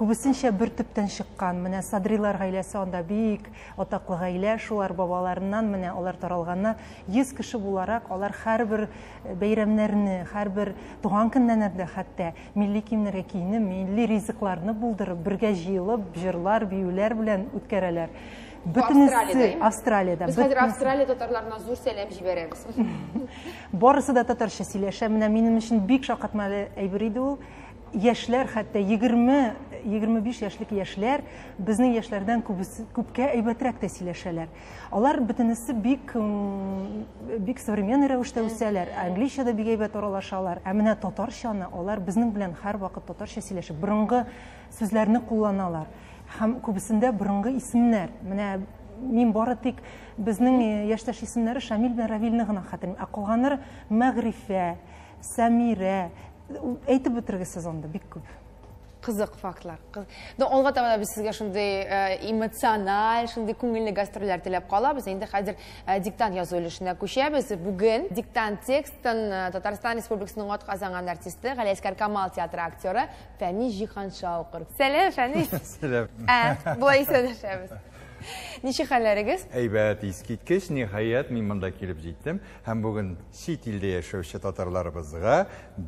күбесенчә бер төптән чыккан. Менә Садрилар гаиләсе анда бик атаклы гаилә, шулар бабаларыннан менә алар таралганнар. 100 кеше буларак алар һәрбер бәйрәмнәрне, һәрбер туган көннәрне хәтта милли киемнәргә киенеп, милли ризыкларны булдырып, бергә җыелып, җырлар, биюләр белән үткәрәләр. Бөтенесе Австралиядә. Без хәзер Австралия татарларына зур сәлам җибәрәбез. Барысы да татарча сөйләшә. Менә минем өчен бик шаккатмалы әйбер иде ул. Яшьләр, хәтта 20-25 яшьлек яшьләр безнең яшьләрдән күбесе күпкә әйбәтрәк тә сөйләшәләр. Алар бөтенесе бик бик современный рәвештә үсәләр, английча да бик әйбәт аралашалар. Ә менә татарчаны алар безнең белән һәрвакыт татарча сөйләшеп, борынгы сүзләрне кулланалар. Һәм күбесендә борынгы исемнәр. Менә мин бары тик безнең яшьтәш исемнәре Шамил белән Равилне гына хәтерлим. Ә калганнары Мәгърифә, Сәмирә, әйтеп бетергесез анда бик күп. Кызык фактлар. Ну, алга таба да без сезгә шундый эмоциональ, шундый күңелле гастрольләр теләп калабыз. Инде хәзер диктант язу өлешенә күчәбез. Бүген диктант текстын Татарстан Республикасының атказанган артисты, Галиәсгар Камал театры актеры Фәнис Җиһанша укыр. Сәлам, Фәнис. Сәлам. Ә, болай исәнләшәбез. Ничек хәлләрегез? Әйбәт, искиткеч. Ниһаять, мин монда килеп җиттем. Һәм бүген чит илдә яшәүче татарларыбызга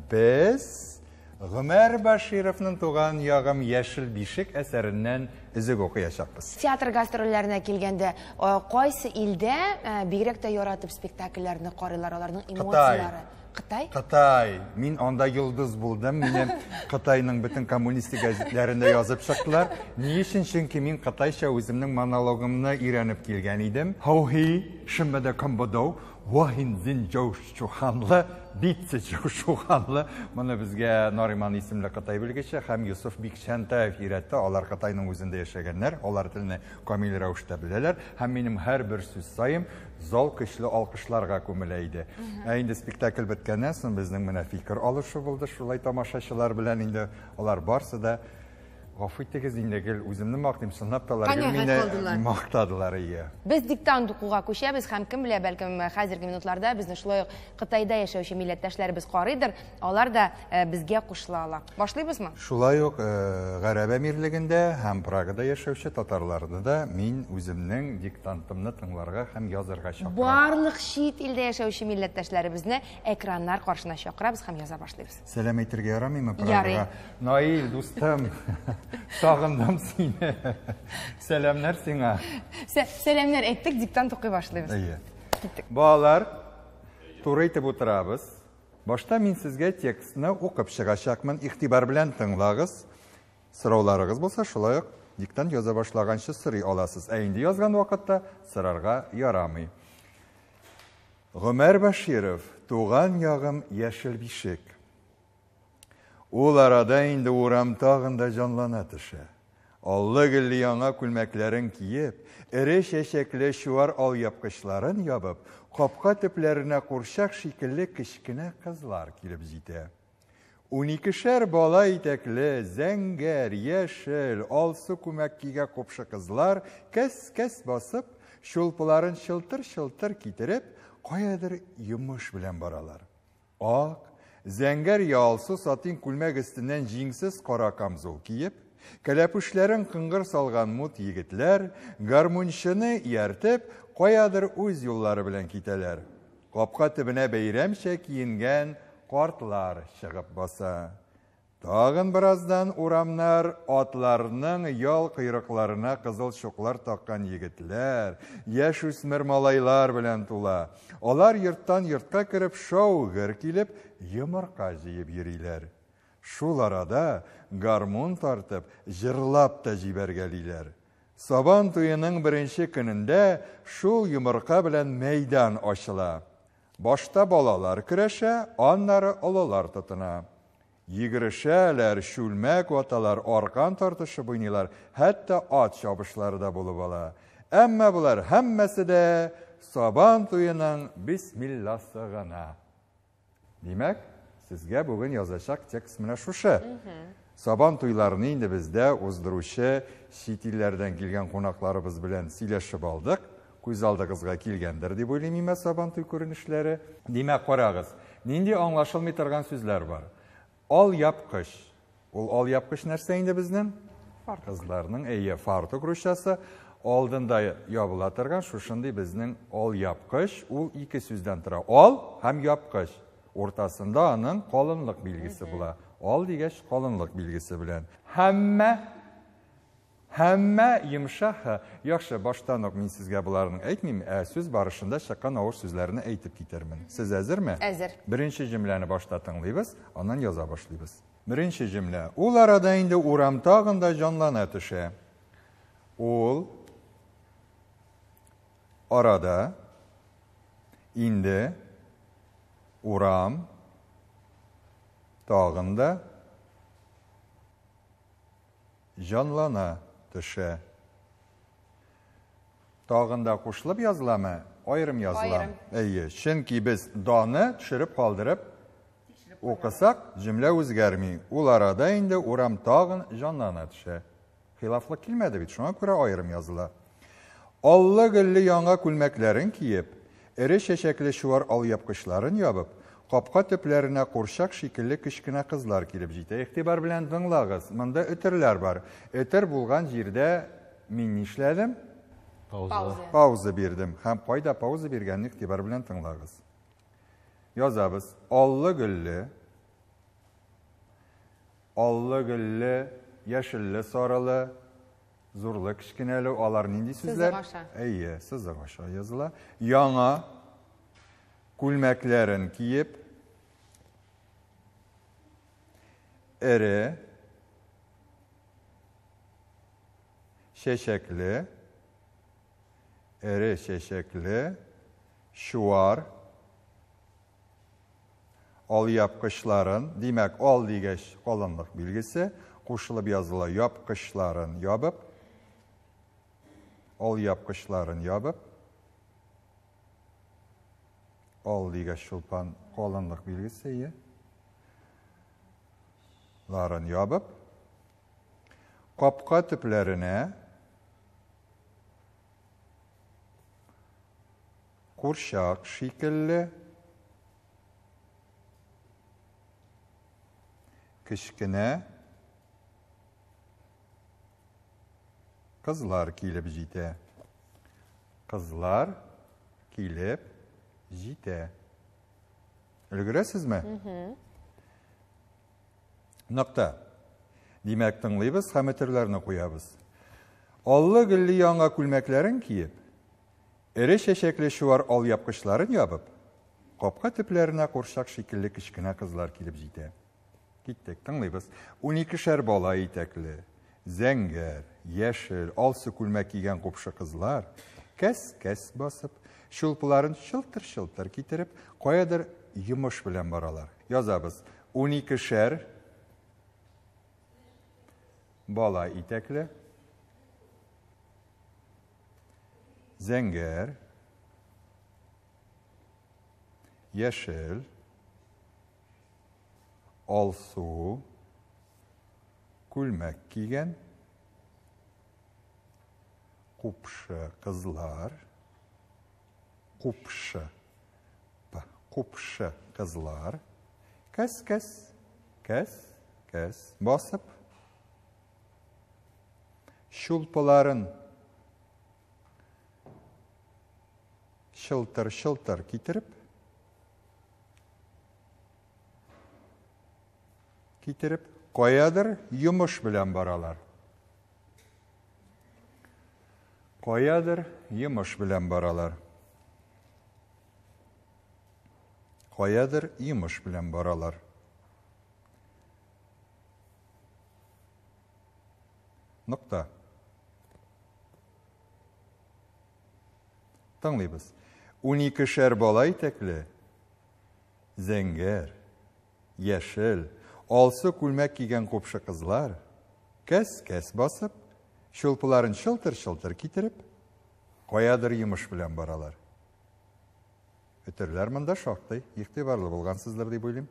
без Гомәр Башировның Туган ягым яшел бишек әсәреннән өзек укыячакбыз. Театр гастрольләренә килгәндә, кайсы илдә бигрәк тә яратып спектакльләрне карыйлар, аларның эмоцияләре? Кытай? Кытай. Мин анда йолдыз булдым. Мине Кытайның бөтен коммунистик гәзитләрендә язып чыктылар. Ни өчен? Чөнки мин кытайча үземнең монологымны өйрәнеп килгән идем. Хау-хи, шымбада комбодоу, Вахин зин джоу шуханлы, битсе джоу шуханлы. Моны безгә Нариман исемле Кытай белгече һәм Йосыф Бикчәнтаев өйрәтте. Алар Кытайның үзендә яшәгәннәр, алар телне камил рәвештә беләләр. Һәм минем һәрбер сүз саен зал көчле алкышларга күмелә иде. Ә инде спектакль беткәннән соң безнең менә фикер алышу булды шулай тамашачылар белән инде алар барсы да гафу итегез инде гел үземне мактыйм, чынлап та алар гел мине мактадылар, ие. Без диктант укуга күчәбез һәм кем белә, бәлкем хәзерге минутларда безне шулай ук Кытайда яшәүче милләттәшләребез карыйдыр, алар да безгә кушыла ала. Башлыйбызмы? Шулай ук Гарәп Әмирлегендә һәм Прагада яшәүче татарларны да мин үземнең диктантымны тыңларга һәм язарга чакырам. Барлык чит илдә яшәүче милләттәшләребезне экраннар каршына чакырабыз һәм яза башлыйбыз. Сәлам әйтергә ярамыймы Прагага? Ярый. Наил, дустым, сагындым сине. Сәламнәр сиңа. Сәламнәр әйттек, диктант укый башлыйбыз. Әйе. Киттек. Балалар, туры итеп утырабыз. Башта мин сезгә текстны укып чыгачакмын. Игътибар белән тыңлагыз. Сорауларыгыз булса, шулай ук диктант яза башлаганчы сорый аласыз. Ә инде язган вакытта сорарга ярамый. Гомәр Баширов, Туган ягым яшел бишек. Ул арада инде урам тагын да җанлана төшә. Аллы-гөлле яңа күлмәкләрен киеп, эре чәчәкле чуар алъяпкычларын ябып, капка төпләренә курчак шикелле кечкенә кызлар килеп җитә. Уникешәр бала итәкле, зәңгәр, яшел, алсу күмәк кигә купшы кызлар кәс-кәс басып, чулпыларын чылтыр-чылтыр китереп, каядыр йомыш белән баралар. Ак, зәңгәр я алсу сатин күлмәк өстеннән җиңсез кара камзул киеп, кәләпүшләрен кыңгыр салган мут егетләр, гармунчыны ияртеп, каядыр үз юллары белән китәләр. Капка төбенә бәйрәмчә киенгән картлар чыгып баса. Тагын бераздан урамнар атларның ял койрыкларына кызыл чуклар таккан егетләр, яшүсмер малайлар белән тула. Алар йорттан йортка кереп шау-гөр килеп, йомырка җыеп йөриләр. Шул арада гармун тартып, җырлап та җибәргәлиләр. Сабан туеның беренче көнендә шул йомырка белән мәйдан ачыла. Башта балалар көрәшә, аннары олылар тотына. Йөгерешәләр, чүлмәк ваталар, аркан тартышып уйныйлар, хәтта ат чабышлары да булып ала. Әмма болар һәммәсе дә Сабан туеның бисмилласы гына. Димәк, сезгә бүген язачак текст менә шушы. Сабан туйларны инде бездә уздыручы чит илләрдән килгән кунакларыбыз белән сөйләшеп алдык. Күз алдыгызга килгәндер дип уйлыйм имә Сабан туй күренешләре. Димәк, карагыз, нинди аңлашылмый торган сүзләр бар. Алъяпкыч. Ул алъяпкыч нәрсә инде безнең? Фартук. Кызларның, әйе, фартук русчасы. Алдында ябыла торган шушындый безнең алъяпкыч, ул ике сүздән тора. Ал һәм япкыч. Уртасында аның калынлык билгесе була. Ал дигәч, калынлык билгесе белән. Һәммә, Һәммә йомшак һ. Яхшы, баштан ук мин сезгә боларның әйтмим, ә сүз барышында чыккан авыр сүзләрне әйтеп китермен. Сез әзерме? Әзер. Беренче җөмләне башта тыңлыйбыз, аннан яза башлыйбыз. Беренче җөмлә. Ул арада инде урам тагын да җанлана төшә. Ул арада инде урам тагын да җанлана төшә. Тагын да кушылып языламы? Аерым языла. Аерым. Әйе, чөнки без даны төшереп калдырып укысак, җөмлә үзгәрми. Ул арада инде урам тагын җанлана төшә. Хилафлык килмәде бит, шуңа күрә аерым языла. Аллы-гөлле яңа күлмәкләрен киеп, эре чәчәкле чуар алъяпкычларын ябып, капка төпләренә курчак шикелле кечкенә кызлар килеп җитә. Игътибар белән тыңлагыз, монда өтерләр бар. Өтер булган җирдә мин нишләдем? Пауза. Пауза бирдем. Һәм кайда пауза биргәнне игътибар белән тыңлагыз. Язабыз. Аллы-гөлле, аллы-гөлле, яшелле, сарылы, зурлы, кечкенәле, алар нинди сүзләр? Сызык аша. Әйе, сызык аша языла. Яңа күлмәкләрен киеп, эре, чәчәкле, эре чәчәкле, чуар, алъяпкычларын, димәк, ал дигәч калынлык билгесе, кушылып языла япкычларын ябып, алъяпкычларын ябып, ал дигәч чулпан калынлык билгесе, ие. Ларын ябып, капка төпләренә курчак шикелле кечкенә кызлар килеп җитә. Кызлар килеп җитә. Өлгерәсезме? Нокта. Димәк, тыңлыйбыз һәм өтерләрне куябыз. Аллы-гөлле яңа күлмәкләрен киеп, эре чәчәкле чуар алъяпкычларын ябып, капка төпләренә курчак шикелле кечкенә кызлар килеп җитә. Киттек, тыңлыйбыз. Уникешәр бала итәкле, зәңгәр, яшел, алсу күлмәк кигән купшы кызлар, кәс-кәс басып, чулпыларын чылтыр-чылтыр китереп, каядыр йомыш белән баралар. Язабыз. Уникешәр бала итәкле, зәңгәр, яшел, алсу күлмәк кигән купшы кызлар, купшы, купшы кызлар, кәс-кәс, кәс-кәс басып, чулпыларын чылтыр-чылтыр китереп, китереп, каядыр йомыш белән баралар. Каядыр йомыш белән баралар. Каядыр йомыш белән баралар. Нокта. Тыңлыйбыз. Уникешәр бала итәкле, зәңгәр, яшел, алсу күлмәк кигән купшы кызлар, кәс-кәс басып, чулпыларын чылтыр-чылтыр китереп, каядыр йомыш белән баралар. Өтерләр монда шактый, игътибарлы булгансыздыр дип уйлыйм.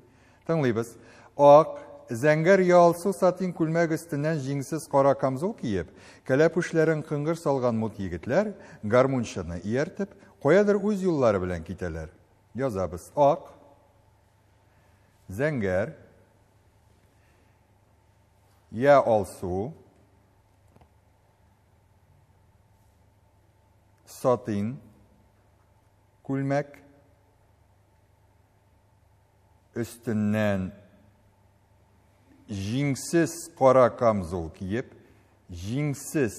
Тыңлыйбыз. Ак, зәңгәр я алсу сатин күлмәк өстеннән җиңсез кара камзул киеп, кәләпүшләрен кыңгыр салган мут егетләр, гармунчыны ияртеп, каядыр үз юллары белән китәләр. Язабыз. Ак, зәңгәр, я алсу, сатин күлмәк, өстеннән җиңсез кара камзул киеп, Җиңсез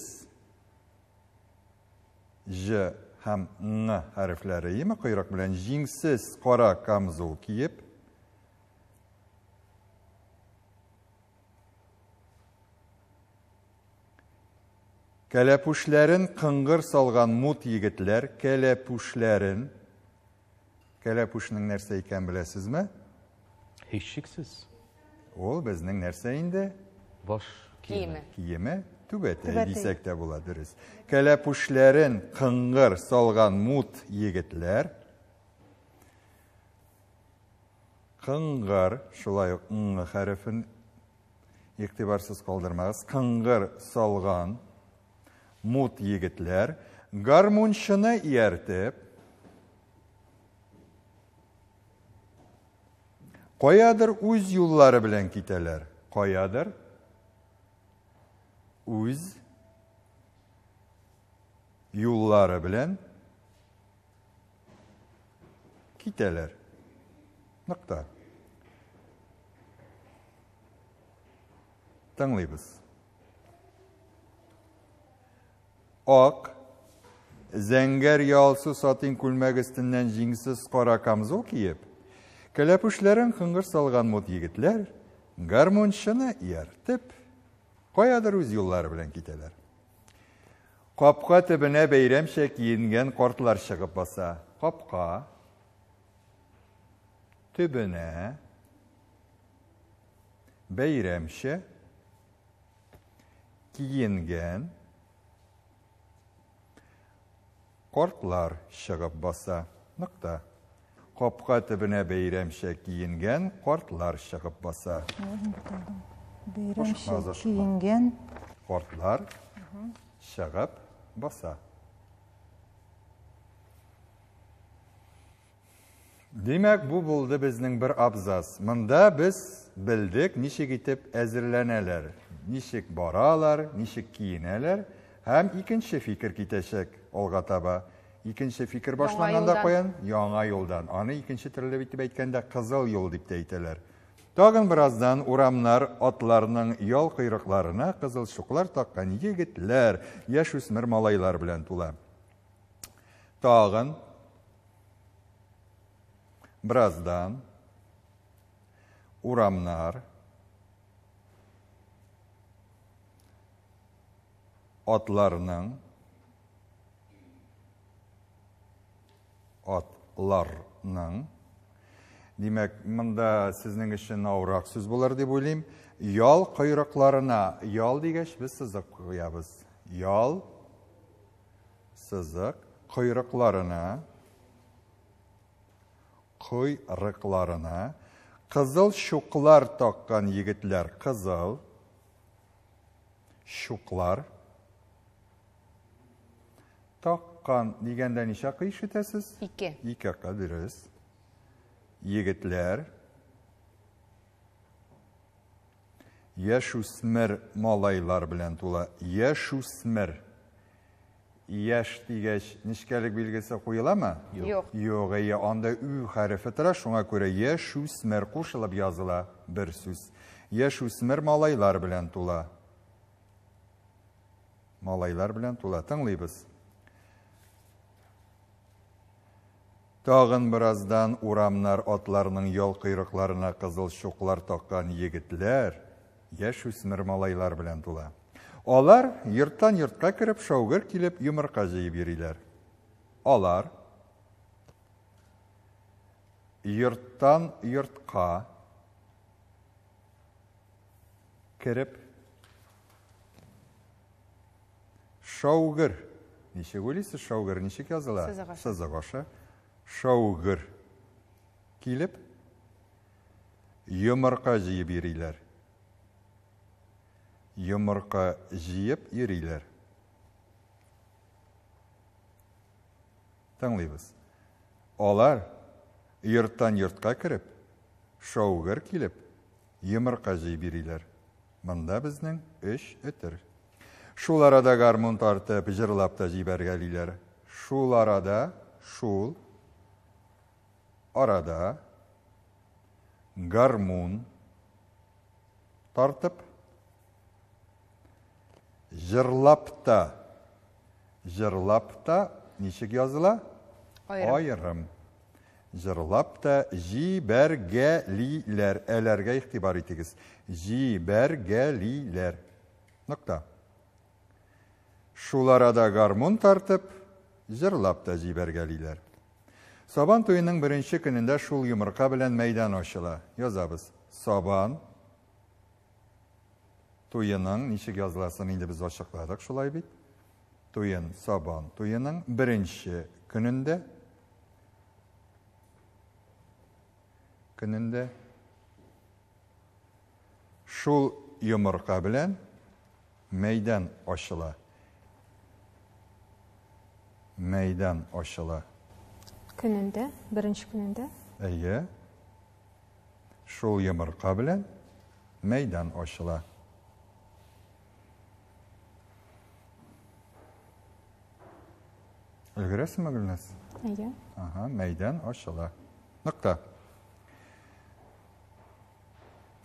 Җ һәм Ң хәрефләре, име койрык белән җиңсез кара камзул киеп, Кәләпүшләрен кыңгыр салган мут егетләр кәләпүшләрен Кәләпүшнең нәрсә икәнен беләсезме? Һичшиксез. Ул безнең нәрсә инде? Баш киеме. Киеме, түбәтәй дисәк тә була, дөрес. Кәләпүшләрен кыңгыр салган мут егетләр кыңгыр, шулай ук ң хәрефен игътибарсыз калдырмагыз. Кыңгыр салган мут егетләр гармунчыны ияртеп, каядыр үз юллары белән китәләр. Каядыр үз юллары белән китәләр. Нокта. Тыңлыйбыз. Ак, зәңгәр ялсу сатин күлмәк өстеннән җиңсез кара камзул киеп, кәләпүшләрен кыңгыр салган мут егетләр, гармунчыны ияртеп, каядыр үз юллары белән китәләр. Капка төбенә бәйрәмчә киенгән картлар чыгып баса. Капка төбенә бәйрәмчә киенгән картлар чыгып баса. Нокта. Капка төбенә бәйрәмчә киенгән картлар чыгып баса. Бәйрәмчә киенгән картлар чыгып баса. Димәк, бу булды безнең бер абзац. Монда без белдек, ничек итеп әзерләнәләр, ничек баралар, ничек киенәләр. Һәм икенче фикер китәчәк алга таба. Икенче фикер башланганда каян? Яңа юлдан. Аны икенче төрле итеп әйткәндә, кызыл юл дип тә әйтәләр. Тагын бераздан урамнар атларның ял койрыкларына кызыл чуклар таккан егетләр, яшүсмер малайлар белән тула. Тагын бераздан урамнар атларның атларның Димәк, монда сезнең өчен авыррак сүз булыр дип уйлыйм. Ял койрыкларына, ял дигәч без сызык куябыз. Ял сызык койрыкларына койрыкларына кызыл чуклар таккан егетләр кызыл чуклар таккан дигәндә ничә кы ишетәсез? Ике. Ике кы, дөрес. Егетләр яшүсмер малайлар белән тула. Яшүсмер. Яшь дигәч, нечкәлек билгесе куеламы? Юк. Юк, әйе, анда ү хәрефе тора, шуңа күрә яшүсмер кушылып языла бер сүз. Яшүсмер малайлар белән тула. Малайлар белән тула. Тыңлыйбыз. Тагын бераздан урамнар атларның ял койрыкларына кызыл чуклар таккан егетләр, яшүсмер малайлар белән тула. Алар йорттан йортка кереп, шаугыр килеп, йомырка җыеп йөриләр. Алар йорттан йортка кереп, шаугыр. Ничек уйлыйсыз, шаугыр ничек языла? Сызык аша. Сызык аша. Шаугыр килеп, йомырка җыеп йөриләр. Йомырка җыеп йөриләр. Тыңлыйбыз. Алар йорттан йортка кереп, шаугыр килеп, йомырка җыеп йөриләр. Монда безнең өч өтер. Шул арада гармун тартып, җырлап та җибәргәлиләр. Шул арада, шул арада гармун тартып, Җырлап та. Җырлап та ничек языла? Аерым. Аерым. Җырлап та җибәргәлиләр. Әләргә игътибар итегез. Җибәргәлиләр. Нокта. Шул арада гармун тартып, җырлап та җибәргәлиләр. Сабан туеның беренче көнендә шул йомырка белән мәйдан ачыла. Язабыз. Сабан туеның ничек языласын инде без ачыкладык, шулай бит? Туен, Сабан туеның беренче көнендә көнендә шул йомырка белән мәйдан ачыла. Мәйдан ачыла. Көнендә, беренче көнендә. Әйе. Шул йомырка белән мәйдан ачыла. Өлгерәсеңме, Гөлназ? Әйе. Ага, мәйдан ачыла. Нокта.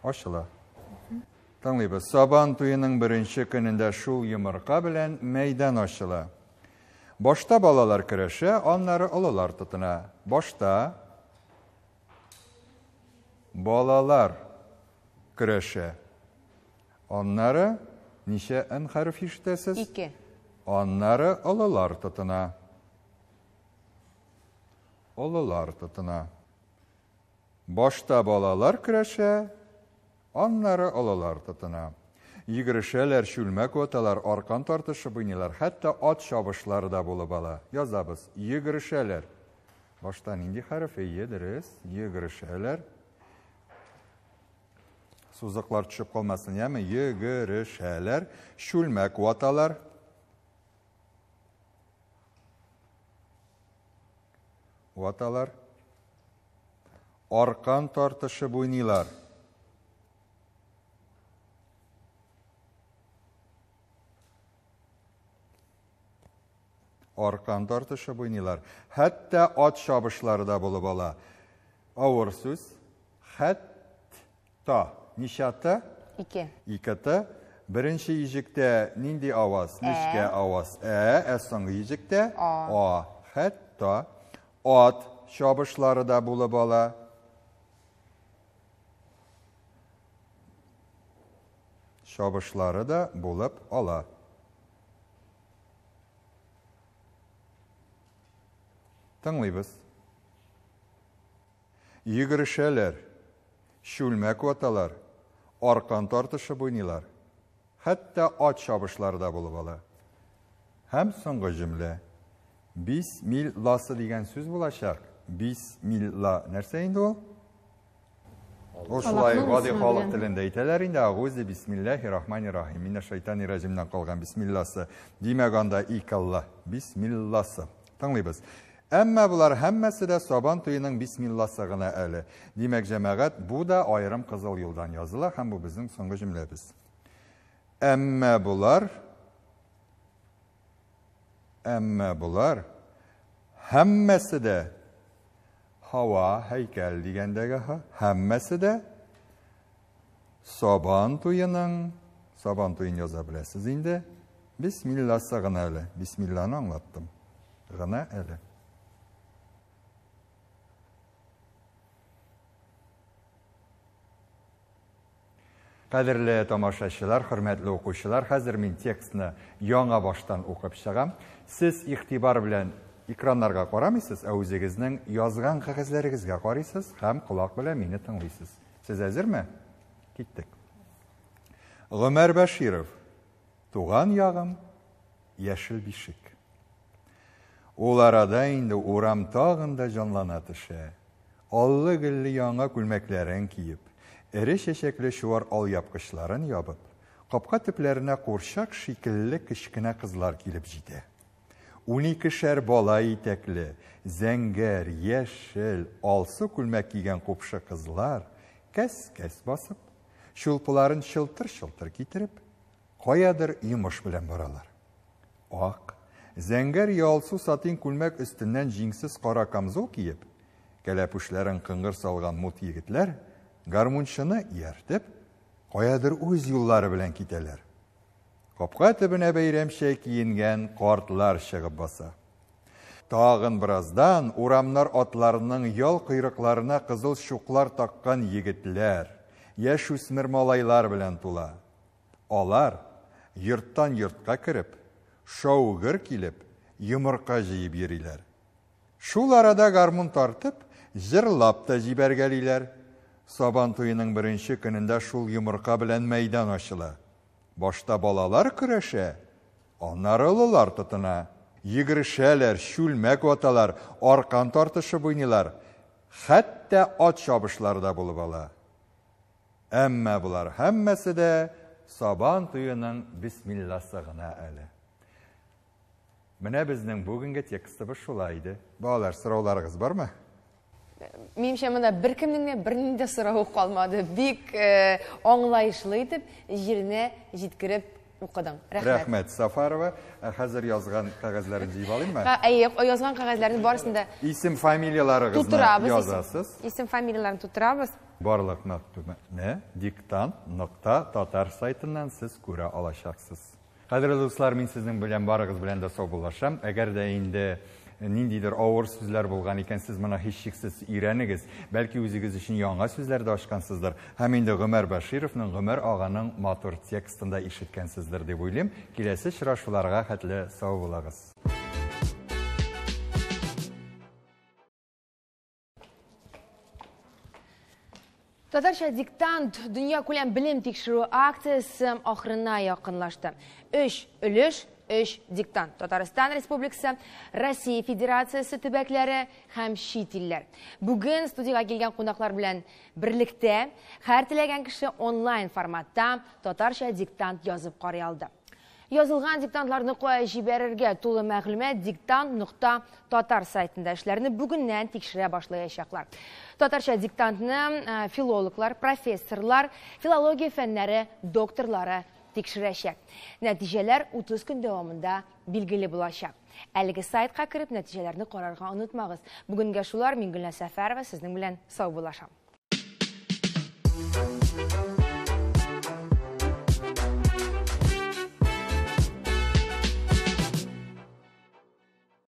Ачыла. Тыңлыйбыз. Сабан туеның беренче көнендә шул йомырка белән мәйдан ачыла. Башта балалар көрәшә, аннары олылар тотына. Башта балалар көрәшә. Аннары ничә н хәреф ишетәсез? Ике. Аннары олылар тотына. Олылар тотына. Башта балалар көрәшә, аннары олылар тотына. Йөгерешәләр, чүлмәк ваталар, аркан тартышып уйныйлар, хәтта ат чабышлары да булып ала. Язабыз. Йөгерешәләр. Башта нинди хәреф? Әйе, дөрес. Йөгерешәләр. Сузыклар төшеп калмасын, яме? Йөгерешәләр, чүлмәк ваталар. Ваталар. Аркан тартышып уйныйлар. Аркан тартышып уйныйлар. Хәтта ат чабышлары да булып ала. Авыр сүз. Хәтта. Ничә Т? Ике. Ике Т. Беренче иҗектә нинди аваз? Нечкә аваз. Ә, ә соңгы иҗектә? А. А. Хәтта. Ат чабышлары да булып ала. Чабышлары да булып ала. Тыңлыйбыз. Йөгерешәләр, чүлмәк ваталар, аркан тартышып уйныйлар. Хәтта ат чабышлары да булып ала. Һәм соңгы җөмлә. Бисмилласы дигән сүз булачак. Бисмилла нәрсә инде ул? Ул шулай гади халык телендә әйтәләр инде, агузи бисмиллахи рахмани рахим. Минә шайтани раҗимнән калган бисмилласы. Димәк, анда икалла, бисмилласы. Тыңлыйбыз. Әмма болар һәммәсе дә Сабан туеның бисмилласы гына әле. Димәк, җәмәгать, бу да аерым кызыл юлдан языла һәм бу безнең соңгы җөмләбез. Әмма болар Әмма болар һәммәсе дә һава, һәйкәл дигәндәге һ, һәммәсе дә Сабан туеның, Сабан туен яза беләсез инде, бисмилласы гына әле, бисмилланы аңлаттым, гына әле. Кадерле тамашачылар, хөрмәтле укучылар, хәзер мин текстны яңа баштан укып чыгам. Сез игътибар белән экраннарга карамыйсыз, ә үзегезнең язган кәгазьләрегезгә карыйсыз һәм колак белән мине тыңлыйсыз. Сез әзерме? Киттек. Гомәр Бәширов. Туган ягым, яшел бишек. Ул арада инде урам тагын да җанлана төшә. Аллы-гөлле яңа күлмәкләрен киеп, эре чәчәкле чуар алъяпкычларын ябып, капка төпләренә курчак шикелле кечкенә кызлар килеп җитә. Уникешәр бала итәкле, зәңгәр, яшел, алсу күлмәк кигән купшы кызлар, кәс-кәс басып, чулпыларын чылтыр-чылтыр китереп, каядыр йомыш белән баралар. Ак, зәңгәр я алсу сатин күлмәк өстеннән җиңсез кара камзол киеп, кәләпүшләрен кыңгыр салган мут егетләр, гармунчыны ияртеп, каядыр үз юллары белән китәләр. Капка төбенә бәйрәмчә киенгән картлар чыгып баса. Тагын бераздан урамнар атларының ял койрыкларына кызыл чуклар таккан егетләр, яшүсмер малайлар белән тула. Алар, йорттан йортка кереп, шау-гөр килеп, йомырка җыеп йөриләр. Шул арада гармун тартып, җырлап та җибәргәлиләр. Сабан туеның беренче көнендә шул йомырка белән мәйдан ачыла. Башта балалар көрәшә, аннары олылар тотына. Йөгерешәләр, чүлмәк ваталар, аркан тартышып уйныйлар. Хәтта ат чабышлары да булып ала. Әмма болар һәммәсе дә Сабан туеның бисмилласы гына әле. Менә безнең бүгенге текстыбыз шулай иде. Балалар, сорауларыгыз бармы? Минемчә, монда беркемнең дә бернинди дә соравы калмады. Бик э, аңлаешлы итеп, җиренә җиткереп укыдың. Рәхмәт. Рәхмәт, Сафарова. Ә хәзер язган кәгазьләрен җыеп алыйммы? Әйе, язган кәгазьләрне барысын да Исем, фамилияләрегезне тутырабыз. язасыз. Исем, фамилияләрен тутырабыз. Барлык мәгълүматны диктант нокта татар сайтыннан сез күрә алачаксыз. Кадерле дуслар, мин сезнең белән барыгыз белән дә саубуллашам. Әгәр дә инде ниндидер авыр сүзләр булган икән, сез моны һичшиксез өйрәнегез. Бәлки үзегез өчен яңа сүзләр дә ачкансыздыр. Һәм инде Гомәр Бәшировның, Гомәр аганың матур текстын да ишеткәнсездер дип уйлыйм. Киләсе очрашуларга хәтле сау булыгыз. Татарча диктант дөньякүләм белем тикшерү акциясе ахырына якынлашты. Өч өлеш, өч диктант. Татарстан Республикасы, Россия Федерациясе төбәкләре һәм чит илләр. Бүген студиягә килгән кунаклар белән берлектә һәр теләгән кеше онлайн форматта татарча диктант язып карый алды. Язылган диктантларны кая җибәрергә тулы мәгълүмат диктант нокта татар сайтында эшләрне бүгеннән тикшерә башлаячаклар. Татарча диктантны э, филологлар, профессорлар, филология фәннәре докторлары тикшерәчәк. Нәтиҗәләр 30 көн дәвамында билгеле булачак. Әлеге сайтка кереп нәтиҗәләрне карарга онытмагыз. Бүгенгә шулар, мин Гөлназ Сәфәрова сезнең белән саубуллашам.